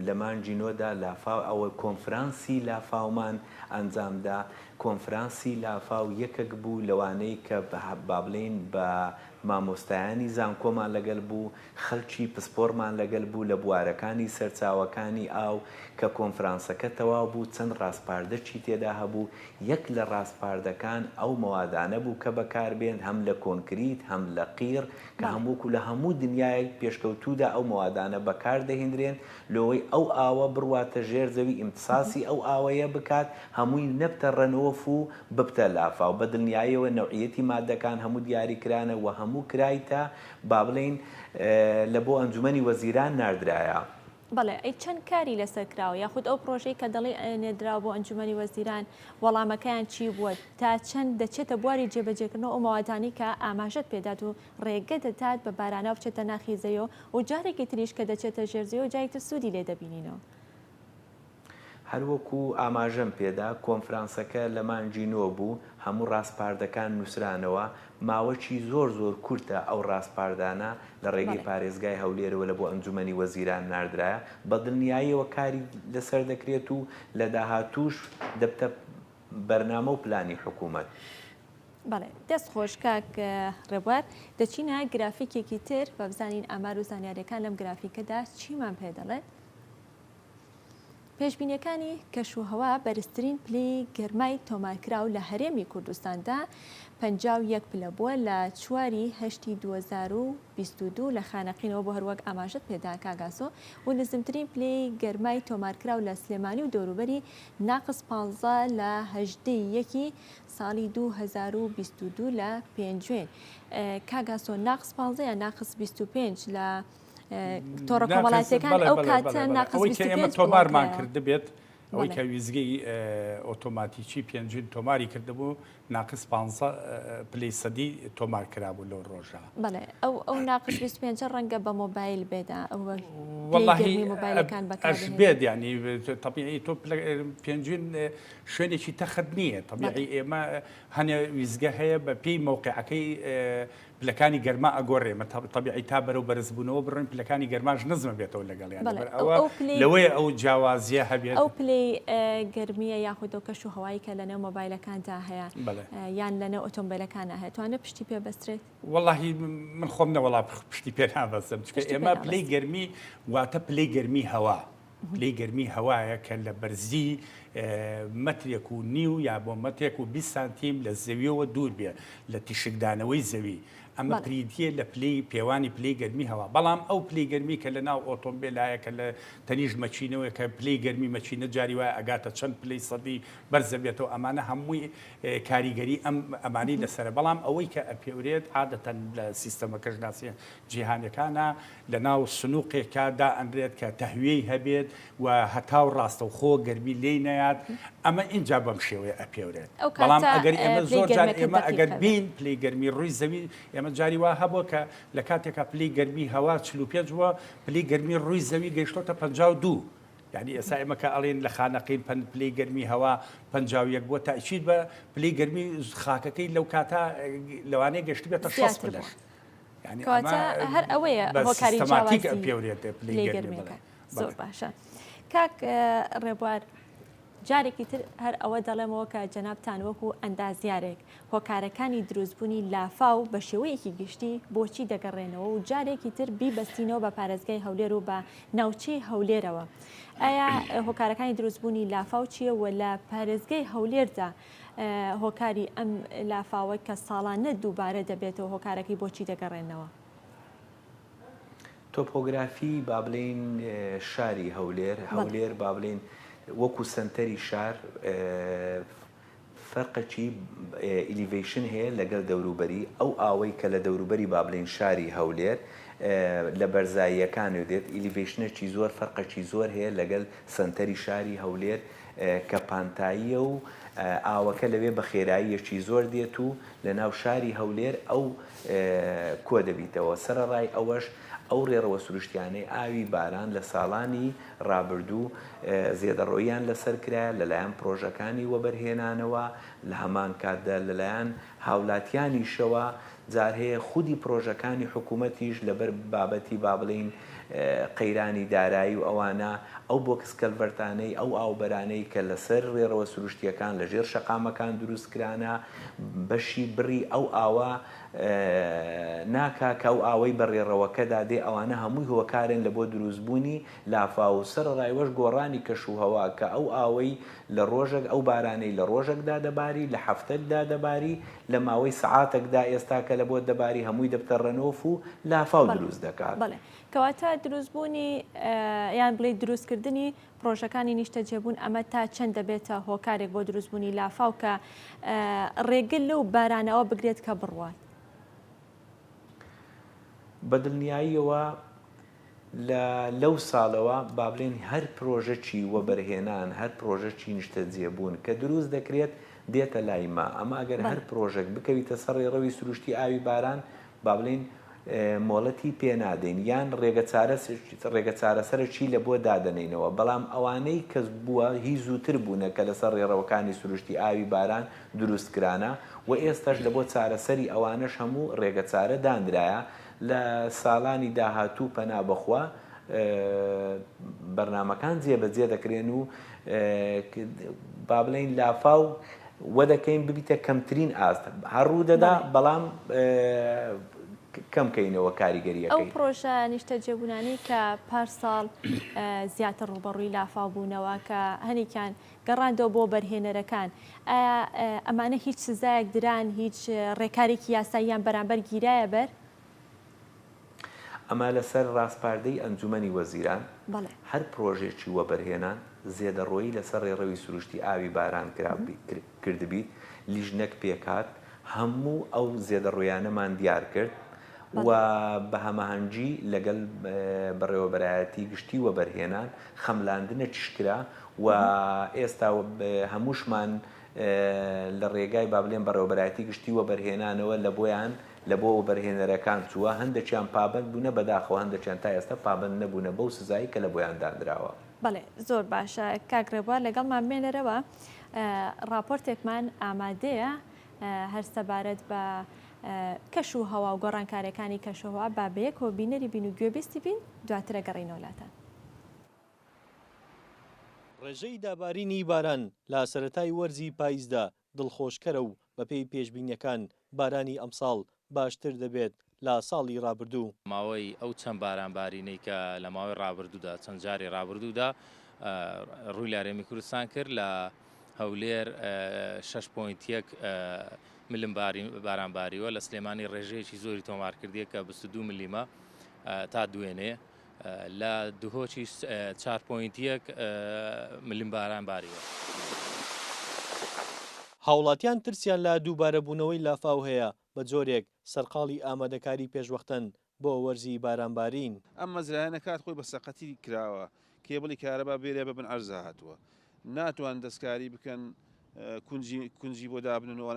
لە مانگی نۆدا لافاو ئەوە کۆنفرانسی لافاومان ئەنجامدا، کۆنفرانسی لافاو یەکەک بوو لەوانەی کە با بڵێین بە مامۆستایانی زانکۆمان لەگەل بوو، خەلکی پسپۆرمان لەگەل بوو لە بوارەکانی سەرچاوەکانی ئاو، کە کۆنفرانسەکە تەواو بوو چەند راسپاردەکی تێدا هەبوو، یەک لە راسپاردەکان ئەو مەوادانە بوو کە بەکار بێن هەم لە کۆنکریت هەم لە قیڕ کە هەم وەکو لە هەموو دنیایەک پێشکەوتوودا ئەو مەوادانە بەکار دەهیندرێن لۆوەی ئەو ئاوە بڕواتە ژێر زەوی ئیمتساسی ئەو ئاوەیە بکات هەمووی نەبتە runoff و ببتە لافاو بە دڵنیایەوە نەوعیەتی مادەکان هەموو دیاری کرانە وە هەموو کرایتە با بڵێین لە بۆ ئەنجومەنی وەزیران ناردرایە. بەڵێ ئەی چەند کاری لەسەر کراوە یاخود ئەو پڕۆژەی کە دەڵێی نێردراوە بۆ ئەنجومەنی وەزیران وەڵامەکەیان چی بووە تا چەند دەچێتە بواری جێبەجێکردنەوە ئەو مەوادانەی کە ئاماژەت پێدات و ڕێگە دەدات بە باراناو بچێتە ناخی زەویەوە و جارێکی تریش کە دەچێتە ژێر زەویەوە جارێکی تر سوودی لێ دەبینینەوە. هەروەکو ئاماژەم پێدا، کۆنفرانسەکە لە مانگی نۆ بوو، هەموو ڕاسپاردەکان نووسرانەوە، ماوەکی زۆر زۆر کورتە ئەو ڕاسپاردانە لە ڕێگەی پارێزگای هەولێرەوە لە بۆ ئەنجومەنی وەزیران ناردرایە، بە دڵنیاییەوە کاری لەسەر دەکرێت و لە داهاتووش دەبتە بەرنامە و پلانی حکوومەت. بەڵێ دەست خۆش کاک ڕێبوار دەچینە گرافیکێکی تر با بزانین ئامار و زانیاریەکان لەم گرافیکەدا چیمان پێ دەڵێت. پێشبینییەکانی کەشوهەوا بەرزترین پلەی گەرمای تۆمارکراو لە هەرێمی کوردستاندا 51 پلە بووە لە چواری هەشتی 2022 لە خانەقینەوە بۆ هەروەک ئاماژەت پێدا کاک ئاسۆ و نزمترین پلەی گەرمای تۆمارکراو لە سلێمانی و دەوروبەری ناقس 15 لە هەژدە ی یەکی ساڵی 2022 لە پێنجوێن کاک ئاسۆ ناقس 15 یان ناقس 25 لە تۆڕە کۆمەڵایەتیەکان ئەو کاتە ناقس ئەوەی کە ئێمە تۆمارمان کردبێت ئەوەی کە ویزگەی ئۆتۆماتیکی پێنجوین تۆماری کردبوو ناقس پ پلەی سەدی تۆمار کرابوو لەو ڕۆژە بەڵێ ئەو ئەو ناقس 25 ڕەنگە بە مۆبایل بێدا ئەو مۆبایلەکان بێت ینی طبیعی تۆ پێنجوین شوێنێکی تەخت نییە طبیعی ئێمە هەنێ ویزگە هەیە بە پێی مەوقعەکەی پلەکانی گەرما ئەگۆرێ تەبیعی تا بەرەو بەرزبوونەوە بڕۆین پلەکانی گەرماش نزمە بێتەوە لەگەڵیان لەبەر ئەوە لەوەیە ئەو جیاوازیە هەبێت. ئەو پلەی گەرمیە یاخود ئەو کەش و هەوایی کە لەنێو مۆبایلەکاندا هەیە یان لەنێو ئۆتۆمبیلەکانە هەیە توانێت پشتی پێ بەسترێت؟ وەڵاهی من خۆم نەوەڵا پشتی پێ نابەستم چونکە ئێمە پلەی گەرمی واتە پلەی گەرمی هەوا پلەی گەرمی هەوایە کە لە بەرزی مەترێک و نیو یا بۆ مەترێک و 20 سانتیم لە زەویەوە دوور بێ لە تیشکدانەوەی زەوی ئەمە بریتییە لە پلەی پێوانی پلەی گەرمی هەوا بەڵام ئەو پلەی گەرمی کە لە ناو ئۆتۆمبێلایە کە لە تەنیشت مەکینەوەیە کە پلەی گەرمی مەکینە جاری وایە ئەگاتە چەند پلەی سەدی بەرزەبێتەوە ئەمانە هەمووی کاریگەری ئەم ئەمانی لەسەرە بەڵام ئەوەی کە ئەپێورێت عادەتەن لە سیستەمە کەشناسیە جیهانیەکانا لەناو سنوقێکا دائەنرێت کە تەهویەی هەبێت و هەتاو ڕاستەوخۆ گەرمی لێی نەیات ئەمە ئینجا بەم شێوەیە ئەپێورێت بەڵام ئەگەر ئێمە زۆر جار ئێمە ئەگەر بین پلەی گەرمی ڕووی زەوی ئێمە جاری وا هەبووە کە لە کاتێکا پلەی گەرمی هەوا 45 بووە پلەی گەرمی ڕووی زەوی گەیشتۆتە 52. یانی ئێستا ئێمە کە ئەڵێن لە خانەقین پەن پلەی گەرمی هەوا 51 بووە تاکید بە پلەی گەرمی خاکەکەی لەو کاتە لەوانەیە گەشتبێتە 60 پلەش. یعنی کەواتە هەر ئەوەیە هۆکاری جیاوازی پێورێت پلەی گەرمیەکە. زۆر باشە کاک ڕێبوار جارێکی تر هەر ئەوە دەڵێمەوە کە جەنابتان وەکو ئەندازیارێک هۆکارەکانی دروستبوونی لافاو بە شێوەیەکی گشتی بۆچی دەگەڕێنەوە و جارێکی تر بیبەستینەوە بە پارێزگای هەولێر و بە ناوچەی هەولێرەوە ئایا هۆکارەکانی دروستبوونی لافاو چییە و لە پارێزگای هەولێردا هۆکاری ئەم لافاوە کە ساڵانە دووبارە دەبێتەوە هۆکارەکەی بۆچی دەگەڕێنەوە؟ تۆپۆگرافی با بلێین شاری هەولێر، هەولێر با بلێین وەکو سەنتەری شار فەرقەکی elevation هەیە لەگەل دەوروبەری، ئەو ئاوەی کە لە دەوروبەری با بلێین شاری هەولێر لە بەرزاییەکانەوە دێت elevation ەکی زۆر فەرقەکی زۆر هەیە لەگەل سەنتەری شاری هەولێر کە پانتاییە و ئاوەکە لەوێ بە خێراییەکی زۆر دێت و لە ناو شاری هەولێر ئەو کۆدەبیتەوە، سەرەڕای ئەوەش ئەو ڕێڕەوە سروشتیانەی ئاوی باران لە ساڵانی ڕابردوو زێدەڕۆییان لەسەر کرایە لەلایەن پڕۆژەکانی وەبەرهێنانەوە، لە هەمان کاتدا لەلایەن هاولاتیانیشەوە جار هەیە خودی پڕۆژەکانی حکوومەتیش لەبەر بابەتی با بڵێین قەیرانی دارایی و ئەوانە ئەو box culvert انەی ئەو ئاوبەرانەی کە لەسەر ڕێڕەوە سروشتییەکان لە ژێر شەقامەکان دروست کرانە بەشی بڕی ئەو ئاوە ناکا کە ئەو ئاوەی بە ڕێڕەوەکەدا دێ ئەوانە هەمووی هۆکارن لە بۆ دروست بوونی لافاو و سەرەڕای وەش گۆڕانی کەش و هەوا کە ئەو ئاوەی لە ڕۆژەک ئەو بارانەی لە ڕۆژەکدا دەباری لە هەفتەکدا دەباری لە ماوەی سەعاتەکدا ئێستا کە لە بۆت دەباری هەمووی دەبتە runoff و لافاو دروست دەکات. بەڵێ کەواتە دروستبوونی یان بڵێی دروستکردنی پڕۆژەکانی نیشتەجێبوون ئەمە تا چەند دەبێتە هۆکارێک بۆ دروستبوونی لافاو کە ڕێگر لەو بارانەوە بگرێت کە بڕوات؟ بە دڵنیاییەوە لە لەو ساڵەوە با بڵێین هەر پرۆژەکی وەبەرهێنان، هەر پرۆژەکی نیشتەجێبوون کە دروست دەکرێت دێتە لای مە، ئەمە ئەگەر هەر پرۆژەک بکەویتە سەر ڕێڕەوی سروشتی ئاوی باران با بڵێین مۆڵەتی پێ نادەین یان ڕێگە چارەسەرەکی لە بۆ دادەنێینەوە، بەڵام ئەوانەی کە بووە هی زووتر بوونە کە لەسەر ڕێڕەوەکانی سروشتی ئاوی باران دروست کرانە و ئێستاش لە بۆ چارەسەری ئەوانەش هەموو ڕێگە چارە دانرایە لە ساڵانی داهاتوو پەنا بەخوا بەرنامەکان جێبەجێ دەکرێن و با بڵێین لافاو وە دەکەین ببیتە کەمترین ئاست هەر ڕوو دەدا بەڵام کەم کەینەوە کاریگەریەکەی. ئەو پڕۆژە نیشتەجێبوونانەی کە پار ساڵ زیاتر ڕووبەڕووی لافاو بوونەوە کە هەنێکیان گەڕاندەوە بۆ بەرهێنەرەکان ئایا ئەمانە هیچ سزایەک دران هیچ ڕێکارێکی یاساییان بەرامبەر گیرایە بەر؟ ئەمە لەسەر ڕاسپاردەی ئەنجومەنی وەزیران، هەر پرۆژەیەکی وەبەرهێنان زێدەڕۆیی لەسەر ڕێڕەوی سروشتی ئاوی باران کردبیت، لیژنەک پێکهات، هەموو ئەو زێدەڕۆیانەمان دیار کرد و بە هەماهەنگی لەگەل بەڕێوەبەرایەتی گشتی وەبەرهێنان خەملاندنەکیش کرا و ئێستا هەمووشمان لە ڕێگای با بلێن بەڕێوەبەرایەتی گشتی وەبەرهێنانەوە لە بۆیان لە بۆ وەبەرهێنەرەکان چووە، هەندێکیان پابەند بوونە، بەداخەوە هەندێکیان تا ئێستا پابەند نەبوونە بەو سزایەی کە لە بۆیان دانراوە. بەڵێ زۆر باشە کاک ڕێبوار لەگەڵمان بمێنەرەوە ڕاپۆرتێکمان ئامادەیە هەر سەبارەت بە کەش و هەوا و گۆڕانکاریەکانی کەشوهەوا با بەیەکەوە بینەری بین و گوێبیستی بین دواتر ئەگەڕێینەوە لاتان. ڕێژەی دابارینی باران لە سەرەتای وەرزی پایزدا دڵخۆشکەرە و بەپێی پێشبینییەکان بارانی ئەمساڵ باشتر دەبێت لە ساڵی رابردوو. ماوەی ئەو چەند بارانبارینەی کە لە ماوەی رابردوودا چەند جاری رابردوودا رووی لە هەرێمی کوردستان کرد لە هەولێر شەش point یەک ملم باران باریوە، لە سلێمانی رێژەیەکی زۆری تۆمار کردیە کە 22 ملیمە تا دوێنێ. لە دهۆکیش 4.1 ملم باران باریوە. هاوڵاتیان ترسیان لە دووبارەبوونەوەی لافاو هەیە، بە جۆرێک سەرقاڵی ئامادەکاری پێشوەختەن بۆ وەرزی بارانبارین. ئەم مەزرایانە کات خۆی بە سەقەتی کراوە، کێبڵی کارەبا بێرە بە بن عەرزا هاتووە، ناتوان دەستکاری بکەن کونجی کونجی بۆ دابنن و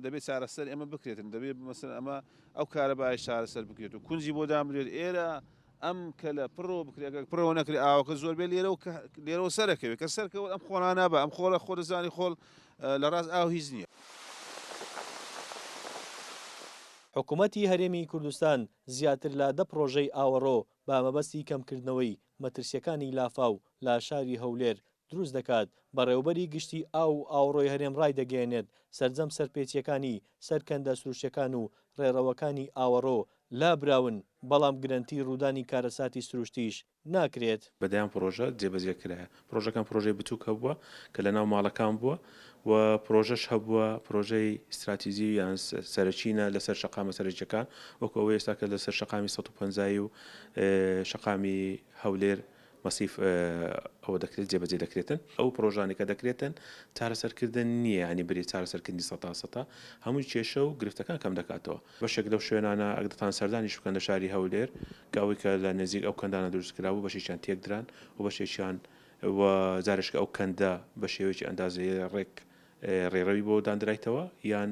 دەبێت چارەسەر ئێمە بکرێتن دەبێت مەسەر ئەمە ئەو کارەبای چارەسەر بکرێت و کونجی بۆ دابنرێت ئێرە. ئەم کەلە پڕەوە بکرێ ئەگەر پڕەوە نەکرێ ئاوەکە زۆر بێ لێرەوە لێرەوە سەرەکەوێ کە سەرکەوت ئەم خۆڵانە نابا ئەم خۆڵە خۆ دەزانی خۆڵ لە ڕاست ئاو هیچ نییە. حکومەتی هەرێمی کوردستان زیاتر لە دە پڕۆژەی ئاوەڕۆ بە مەبەستی کەمکردنەوەی مەترسییەکانی لافاو لە شاری هەولێر دروست دەکات، بەڕێوەبەری گشتی ئاو و ئاوەڕۆی هەرێم ڕایدەگەیەنێت، سەرجەم سەرپێچییەکانی سەر کەندە سروشتییەکان و ڕێڕەوەکانی ئاوەڕۆ لابراون، بەڵام گرەنتی ڕوودانی کارەساتی سروشتیش ناکرێت. بە دەیان پڕۆژە جێبەجێ کرایە. پڕۆژەکان پڕۆژەی بچووک هەبووە کە لە ناو ماڵەکان بووە و پڕۆژەش هەبووە پڕۆژەی ستراتیجی یان سەرەکینە لەسەر شەقامە سەرەکیەکان وەکو ئەوەی ئێستا کە لەسەر شەقامی 150 و شەقامی هەولێر مەسیف ئەوە دەکرێت جێبەجێ دەکرێتن. ئەو پڕۆژانەی کە دەکرێتن چارەسەرکردن نییە یانی بری چارەسەرکردنی سەتا سەتا هەمووی کێشە و گرفتەکان کەم دەکاتەوە. بەشێک لەو شوێنانە ئەگەر دەتان سەردانیش بکەن لە شاری هەولێر کە ئەوەی کە لە نزیک ئەو کەندانە دروست کرابوو بەشێکیان تێکدران و بەشێکیان و جارێش کە ئەو کەندە بە شێوەیەکی ئەندازەیی ڕێک ڕێڕەوی بۆ داندرایتەوە یان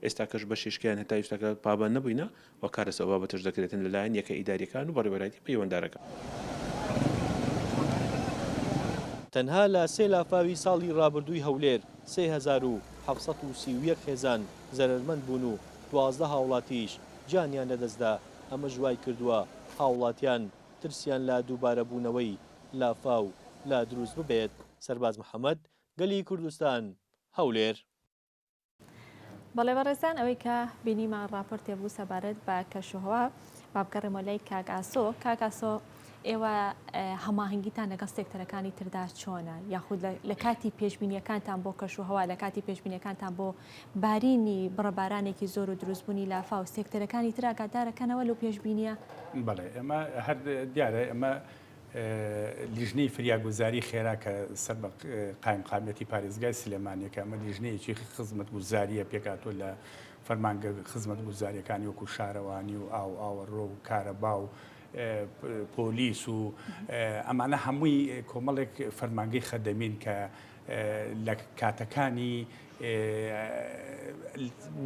ئێستاکەش بەشێشکیان هەتا ئیستاکە پابەند نەبووینە و کار لەسەر ئەو بابەتەش دەکرێتن لەلایەن یەکە ئیداریەکان و بەڕێوەبەرایەتی پەیوەندارەکان. تەنها لە سێ لافاوی ساڵی ڕابردووی هەولێر 3731 خێزان زەرەرمەند بوون و 12 هاوڵاتیش گیانیان لەدەستدا، ئەمەش وایکردووە هاوڵاتیان ترسیان لە دووبارەبوونەوەی لافاو لا دروست ببێت. سەرباز محەمەد، گەلی کوردستان، هەولێر. بەڵێ بەڕێزان ئەوەی کە بینیمان ڕاپۆرتێ بوو سەبارەت بە کەشوهەوا با بگەڕێمەوە لای کاک ئاسۆ کاک ئاسۆ ئێوە هەماهەنگیتان لەگەڵ سێکتەرەکانی تردا چۆنە یاخود لە کاتی پێشبینیەکانتان بۆ کەشوهەوا لە کاتی پێشبینیەکانتان بۆ بارینی بڕەبارانێکی زۆر و دروستبوونی لافاو سێکتەرەکانی تر ئاگادارەکەنەوە لەو پێشبینیە؟ بەڵێ ئێمە هەر دیارە ئێمە لیژنەی فریاگوزاری خێرا کە سەر بە قایمقامیەتی پارێزگای سلێمانیە کە ئەمە لیژنەیەکی خزمەتگوزاریە پێکهاتووە لە فەرمانگە خزمەتگوزاریەکانی وەکو شارەوانی و ئاو ئاوەڕۆ و کارەبا و پۆلیس و ئەمانە هەمووی کۆمەڵێک فەرمانگەی خەدەمین کە لە کاتەکانی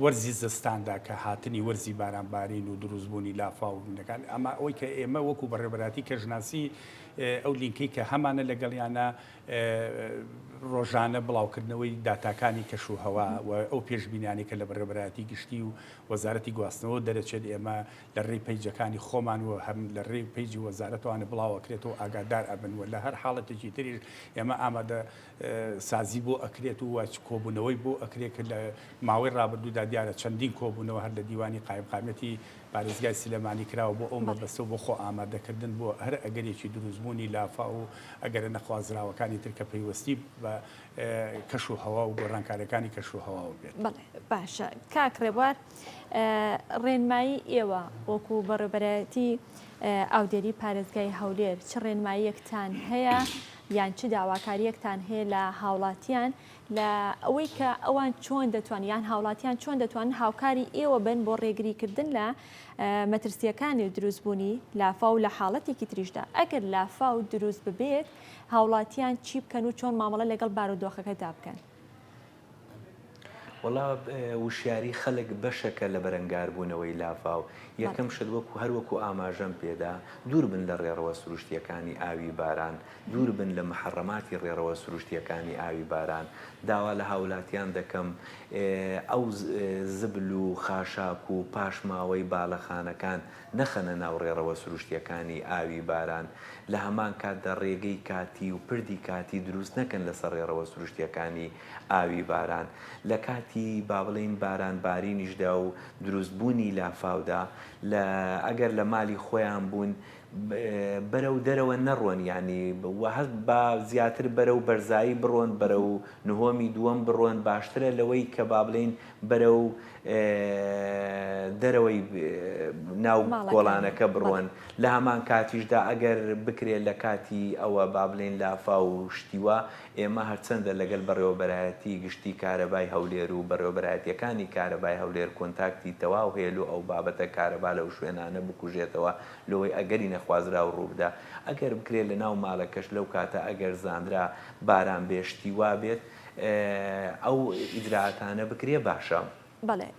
وەرزی زستاندا کە هاتنی وەرزی بارانبارین و دروستبوونی لافاو و بوونەکان ئەمە ئەوەی کە ئێمە وەکو بەڕێوەبەرایەتی کەشناسی ئەو لینکەی کە هەمانە لەگەڵیانە ڕۆژانە بڵاوکردنەوەی داتاکانی کەش و هەوا و ئەو پێشبینیانەی کە لە بەڕێوەبەرایەتی گشتی و وەزارەتی گواستنەوە دەرەچێت ئێمە لە ڕێی پەیجەکانی خۆمان و هەم لە ڕێی پەیجی وەزارەتەوانە بڵاوەکرێتەوە ئاگادار ئەبن و لە هەر حاڵەتێکی تریش ئێمە ئامادە سازی بۆ ئەکرێت و کۆبوونەوەی بۆ ئەکرێت کە لە ماوەی ڕابردوودا دیارە چەندین کۆبوونەوە هەر لە دیوانی قایمقامیەتی پارێزگای سلێمانی کراوە بۆ ئەو مەبەستە و بۆ خۆ ئامادەکردن بۆ هەر ئەگەرێکی دروستبوونی لافاو و ئەگەرە نەخوازراوەکانی تر کە پەیوەستی بە کەش و هەوا و گۆڕانکاریەکانی کەش و هەواوە بێت. بەڵێ باشە کاک ڕێبوار ڕێنمایی ئێوە وەکو بەڕێوبەرایەتی ئاودێری پارێزگای هەولێر چ ڕێنماییەکتان هەیە یان چ داواکارییەکتان هەیە لە هاوڵاتیان لە ئەوەی کە ئەوان چۆن دەتوان یان هاوڵاتیان چۆن دەتوانن هاوکاری ئێوە بن بۆ ڕێگریکردن لە مەترسیەکانی و دروستبوونی لافاو لە حاڵەتێکی تریشدا ئەگەر لافاو دروست ببێت هاوڵاتیان چی بکەن و چۆن مامەڵە لەگەڵ بارودۆخەکەدا بکەن؟ وەڵا وشیاری خەلک بەشەکە لە بەرەنگاربوونەوەی لافاو، یەکەم شت وەکو هەر وەکو ئاماژەم پێدا دوور بن لە ڕێڕەوە سروشتیەکانی ئاوی باران، دوور بن لە محەڕەماتی ڕێڕەوە سروشتیەکانی ئاوی باران، داوا لە هاولاتیان دەکەم ئەو زبل و خاشاک و پاشماوەی بالەخانەکان نەخەنە ناو ڕێڕەوە سروشتیەکانی ئاوی باران، لە هەمان کاتدا ڕێگەی کاتی و پردی کاتی دروست نەکەن لەسەر ڕێڕەوە سروشتیەکانی ئاوی باران. لە کاتی با بڵێین باران بارینیشدا و دروست بوونی لافاودا لە ئەگەر لە مالی خۆیان بوون بەرەو دەرەوە نەڕۆن یانی با زیاتر بەرەو بەرزایی بڕۆن بەرەو نهۆمی دووەم بڕۆن باشترە لەوەی کە با بڵێین بەرەو دەرەوەی ناو کۆڵانەکە بڕۆن لە هەمان کاتیشدا ئەگەر بکرێت لە کاتی ئەوە با بڵێین لافاو و شتی وا ئێمە هەرچەندە لەگەل بەڕێوەبەرایەتی گشتی کارەبای هەولێر و بەڕێوەبەرایەتیەکانی کارەبای هەولێر کۆنتاکتی تەواو هەیە لۆ ئەو بابەتە کارەبا لەو شوێنانە بکوژێتەوە لۆوەی ئەگەری نەخوازراو ڕووبدا ئەگەر بکرێت لەناو مالەکەش لەو کاتە ئەگەر زانرا باران بێ شتی وا بێت ئەو ئیجرائاتانە بکرێ باشە. بەڵێ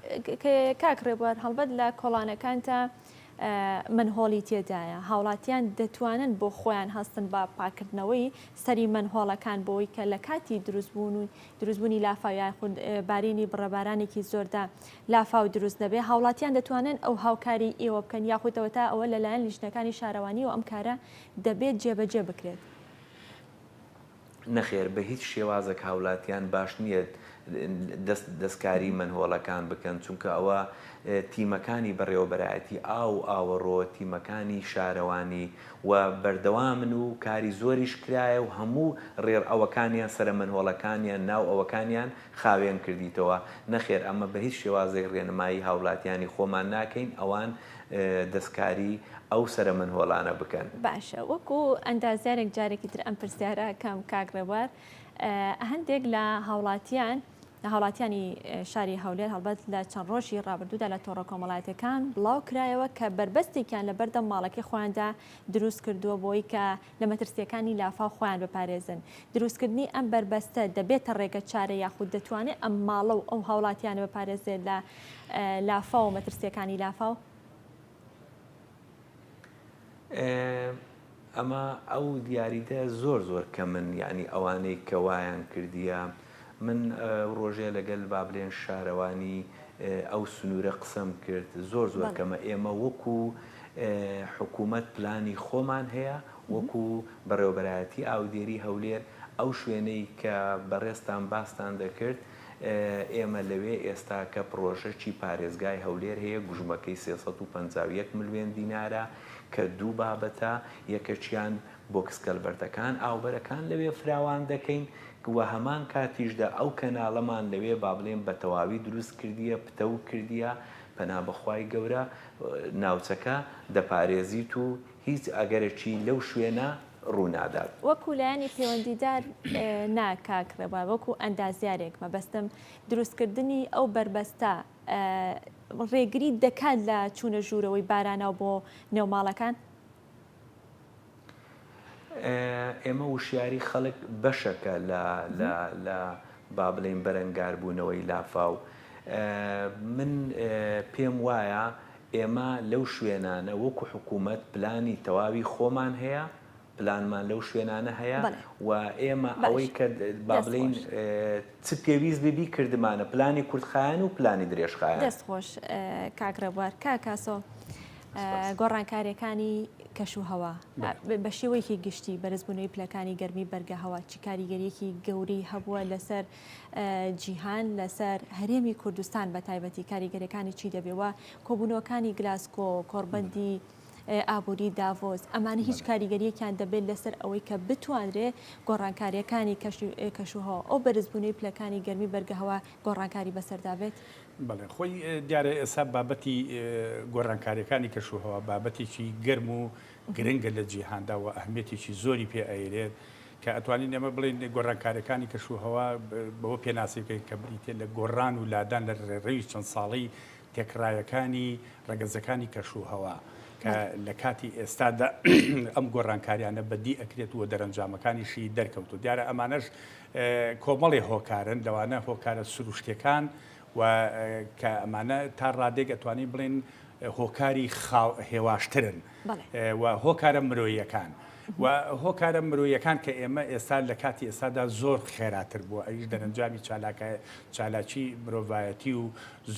کاک ڕێبوار هەڵبەت لە کۆڵانەکانتا. مەنهۆڵی تێدایە، هاوڵاتیان دەتوانن بۆ خۆیان هەستن بە پاککردنەوەی سەری مەنهۆڵەکان بۆی کە لە کاتی دروستبوون و دروستبوونی لافاو یاخود بارینی بڕەبارانێکی زۆردا لافاو دروست نەبێ، هاوڵاتیان دەتوانن ئەو هاوکاری ئێوە بکەن یاخود ئەوەتا ئەوە لەلایەن لیژنەکانی شارەوانیەوە ئەم کارە دەبێت جێبەجێ بکرێت؟ نەخێر بە هیچ شێوازێک هاولاتیان باش نییە دەست دەستکاری مەنهۆڵەکان بکەن چونکە ئەوە تیمەکانی بەڕێوەبەرایەتی ئاو و ئاوەڕۆ تیمەکانی شارەوانی و بەردەوامن و کاری زۆریش کرایە و هەموو ڕێڕ ئەوەکانیان سەرە مەنهۆڵەکانیان ناو ئەوەکانیان خاوێن کردیتەوە نەخێر ئەمە بە هیچ شێوازێک ڕێنمایی هاولاتیانی خۆمان ناکەین ئەوان دەستکاری ئەو سەرە مەنهۆڵانە بکەن. باشە وەکو ئەندازیارێک جارێکی تر ئەم پرسیارە ئەکەم کاک ڕێبوار هەندێک لە هاوڵاتیان لە هاوڵاتیانی شاری هەولێر هەڵبەت لە چەند ڕۆژی ڕابردوودا لە تۆڕە کۆمەڵایەتەکان بڵاو کرایەوە کە بەربەستێکیان لە بەردەم ماڵەکەی خۆیاندا دروست کردووە بۆی کە لە مەترسیەکانی لافاو خۆیان بپارێزن دروستکردنی ئەم بەربەستە دەبێتە ڕێگە چارە یاخود دەتوانێت ئەم ماڵە و ئەو هاوڵاتیانە بپارێزێت لە لافاو و مەترسیەکانی لافاو؟ ئەمە ئەو دیاریدە زۆر زۆر کەمن یانی ئەوانەی کە وایان کردیە من ڕۆژێ لەگەل با بلێن شارەوانی ئەو سنوورە قسەم کرد زۆر زۆر کەمە ئێمە وەکو حکوومەت پلانی خۆمان هەیە وەکو بەڕێوەبەرایەتی ئاودێری هەولێر ئەو شوێنەی کە بەڕێزتان باستان دەکرد ئێمە لەوێ ئێستاکە پڕۆژەکی پارێزگای هەولێر هەیە گوژمەکەی 351 ملوێن دینارە کە دوو بابەتە یەکەکیان box culvert ەکان ئاوبەرەکان لەوێ فراوان دەکەین و هەمان کاتیشدا ئەو کەناڵەمان لەوێ با بڵێین بە تەواوی دروست کردیە پتەو کردیە پەنا بەخوای گەورە ناوچەکە دەپارێزیت و هیچ ئەگەرەکی لەو شوێنە ڕوونادات. وەکو لایەنی پەیوەندیدار نا کاک ڕێبوار وەکو ئەندازیارێک مەبەستم دروستکردنی ئەو بەربەستە ڕێگری دەکات لە چوونە ژوورەوەی باراناو بۆ نێو ماڵەکان؟ ئێمە وشیاری خەڵک بەشەکە لە لە لە با بڵێین بەرەنگاربوونەوەی لافاو من پێم وایە ئێمە لەو شوێنانە وەکو حکوومەت پلانی تەواوی خۆمان هەیە، پلانمان لەو شوێنانە هەیە و ئێمە ئەوەی کە با بڵێین چ پێویست بێ بیکردمانە، پلانی کورتخایەن و پلانی درێژخایەن. دەست خۆش کاک ڕێبوار. کاک ئاسۆ، گۆڕانکارییەکانی کەشوهەوا بە شێوەیەکی گشتی بەرزبوونەوەی پلەکانی گەرمی بەرگەهەوا چ کاریگەرییەکی گەورەی هەبووە لەسەر جیهان لەسەر هەرێمی کوردستان بە تایبەتی کاریگەریەکانی چی دەبێ و کۆبوونەوەکانی گلاسکۆ، کۆڕبەندی ئابووری داڤۆس ئەمانە هیچ کاریگەریەکیان دەبێت لەسەر ئەوەی کە بتوانرێ گۆڕانکاریەکانی کەشوهەوا ئەو بەرزبوونەوەی پلەکانی گەرمی بەرگەهەوا گۆڕانکاری بەسەردا بێت؟ بەڵێ خۆی دیارە ئێستا بابەتی گۆڕانکاریەکانی کەشوهەوا بابەتێکی گەرم و گرنگە لە جیهاندا و ئەهمیەتێکی زۆری پێ ئەیرێت کە ئەتوانین ئێمە بڵێین گۆڕانکاریەکانی کەش و هەوا بەوە پێناسی بکەین کە بریتیە لە گۆڕان و لادان لە ڕێڕەوی چەند ساڵەی تێکڕایەکانی ڕەگەزەکانی کەش و هەوا کە لە کاتی ئێستادا ئەم گۆڕانکاریانە بەدی ئەکرێت و دەرەنجامەکانیشی دەرکەوتو دیارە ئەمانەش کۆمەڵی هۆکارن لەوانە هۆکارە سروشتەکان و کە ئەمانە تا ڕادێک ئەتوانین بڵێن هۆکاری هێواشترن و هۆکارە مرۆیەکان. و هۆکارە مرۆیەکان کە ئێمە ئێستا لە کاتی ئێستادا زۆر خێراتر بووە ئەویش دەرەنجامی چالاکی مرۆڤایەتی و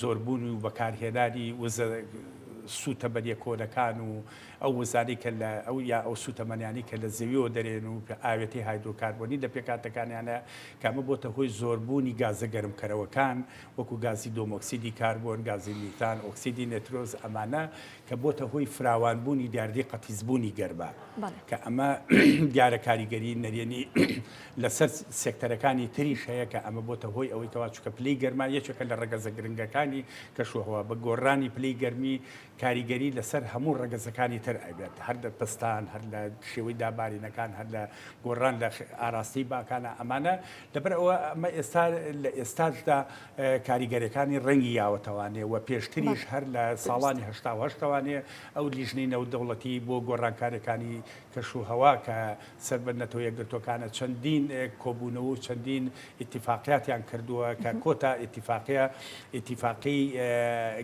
زۆربوونی و بەکارهێنانی وزە سووتەمەنیە کۆنەکان و ئەو وزانەی کە لە ئەو یا ئەو سووتەمەنیانەی کە لە زەویەوە دەرێن و ئاوێتەی هایدرۆکاربۆنی لە پێکهاتەکانیانە کە ئەمە بۆتە هۆی زۆربوونی گازە گەرمکەرەوەکان وەکو گازی دۆمۆکسیدی کاربۆن، گازی میتان، ئۆکسیدی نێترۆز ئەمانە کە بۆتە هۆی فراوانبوونی دیاردەی قەتیسبوونی گەرما کە ئەمە دیارە کاریگەری نەرێنی لەسەر سێکتەرەکانی تریش هەیە کە ئەمە بۆتە هۆی ئەوەی کەوا چونکە پلەی گەرما یەکێکە لە ڕەگەزە گرنگەکانی کەشوهەوا بە گۆڕانی پلەی گەرمی کاریگەری لەسەر هەموو ڕەگەزەکانی تر ئەبێت هەر لە پستان هەر لە شێوەی دابارینەکان هەر لە گۆڕان لە ئاراستەی باکانە ئەمانە لەبەر ئەوە ئەمە ئێستا لە ئێستاشدا کاریگەریەکانی ڕەنگی یاوەتەوانێ و پێشتریش هەر لە ساڵانی هەشتاوهەشتەوانێ ئەو لیژنەی نێودەوڵەتی بۆ گۆڕانکاریەکانی کەش و هەوا کە سەر بە نەتەوە یەکگرتووەکانە چەندین کۆبوونەوە و چەندین ئیتیفاقیاتیان کردووە کە کۆتا ئیتیفاقیە ئیتیفاقی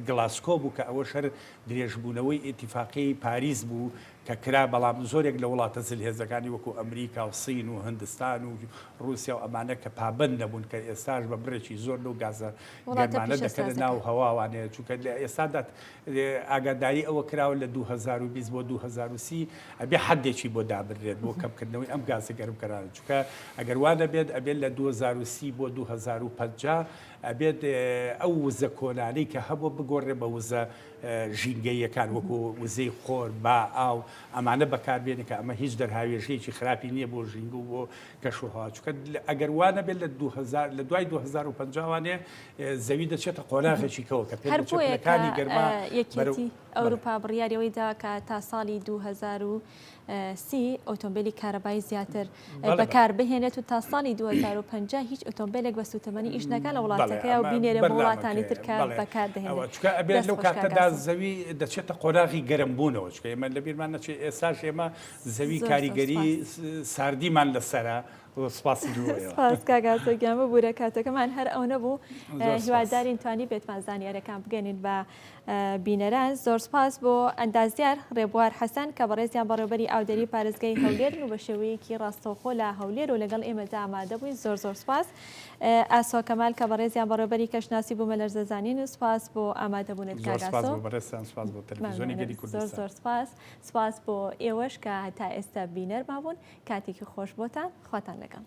گلاسکۆ بوو کە ئەوەش هەر درێژبوونەوەی ئیتیفاقیی پاریس بوو کە کرا، بەڵام زۆرێک لە وڵاتە زلهێزەکانی وەکو ئەمریکا و سین و هندستان و ڕووسیا و ئەمانە کە پابەند نەبوون کە ئێستاش بە بڕێکی زۆر لەو گازە وڵاتە گەرمانە دەکەنە ناو پیشەسازەکان. هەواوانەیە چونکە لە ئێستادا ئاگاداری ئەوە کراوە لە 2020 بۆ 2030 ئەبێ حەدێکی بۆ دابنرێت بۆ کەمکردنەوەی ئەم گازە گەرمکەرانە چونکە ئەگەر وا نەبێت ئەبێت لە 2030 بۆ 2050 ئەبێت ئەو وزە کۆنانەی کە هەبووە بگۆڕێ بە وزە ژینگەییەکان وەکو وزەی خۆر، با، ئاو ئەمانە بەکاربێنێ کە ئەمە هیچ دەرهاوێژەیەکی خراپی نییە بۆ ژینگە و بۆ کەشوهەوا چونکە ئەگەر وا نەبێت لە 2000 لە دوای 2050 وانێ زەوی دەچێتە قۆناغێکی کەوە کە هەر پێدەچێت بۆیە کە پلەکانی گەرما بەرەو یەکێتی بەڵێ. ئەوروپا بڕیاری ئەوەی دا کە تا ساڵی 2030 ئۆتۆمبێلی کارەبایی زیاتر بەکار بهێنێت و تا ساڵی 2050 هیچ ئۆتۆمبێلێک بە سووتەمەنی ئیش نەکات لە وڵاتەکەی و بینێرێ بۆ وڵاتانی تر کە بەکار دەهێنێت. چونکە ئەبێت لەو کاتەدا زەوی دەچێتە قۆناغی گەرمبوونەوە، چونکە ئێمە لەبیرمان نەچێت ئێستاش ئێمە زەوی کاریگەری ساردیمان لەسەرە. سپاسی سپاس کاک ئاسۆ گیان ببورە کاتەکەمان هەر ئەو نەبوو هیوادارین توانی بێتمان زانیارەکان بگەنین بە بینەران زۆر سپاس بۆ ئەندازیار ڕێبوار حەسەن کە بەڕێزیان بەڕێوبەری ئاودێری پارێزگای هەولێرن و بە شێوەیەکی ڕاستەوخۆ لە هەولێر و لەگەڵ ئێمەدا ئامادە بووین زۆر زۆر سپاس ئاسۆ کەمال کە بەڕێزیان بەڕێوبەری کەشناسی بوومەلەرزەزانین و سپاس بۆ ئامادەبوونت زۆر کاک سپاس ئاسۆ بۆ بەڕێزتان سپاس بۆ تەلەفیزیۆنی گەلی ممنونم زۆر کوردستان. زۆر سپاس سپاس بۆ ئێوەش کە هەتا ئێستا بینەرمان بوون کاتێکی خۆش بۆتان خواتان لەگەڵ.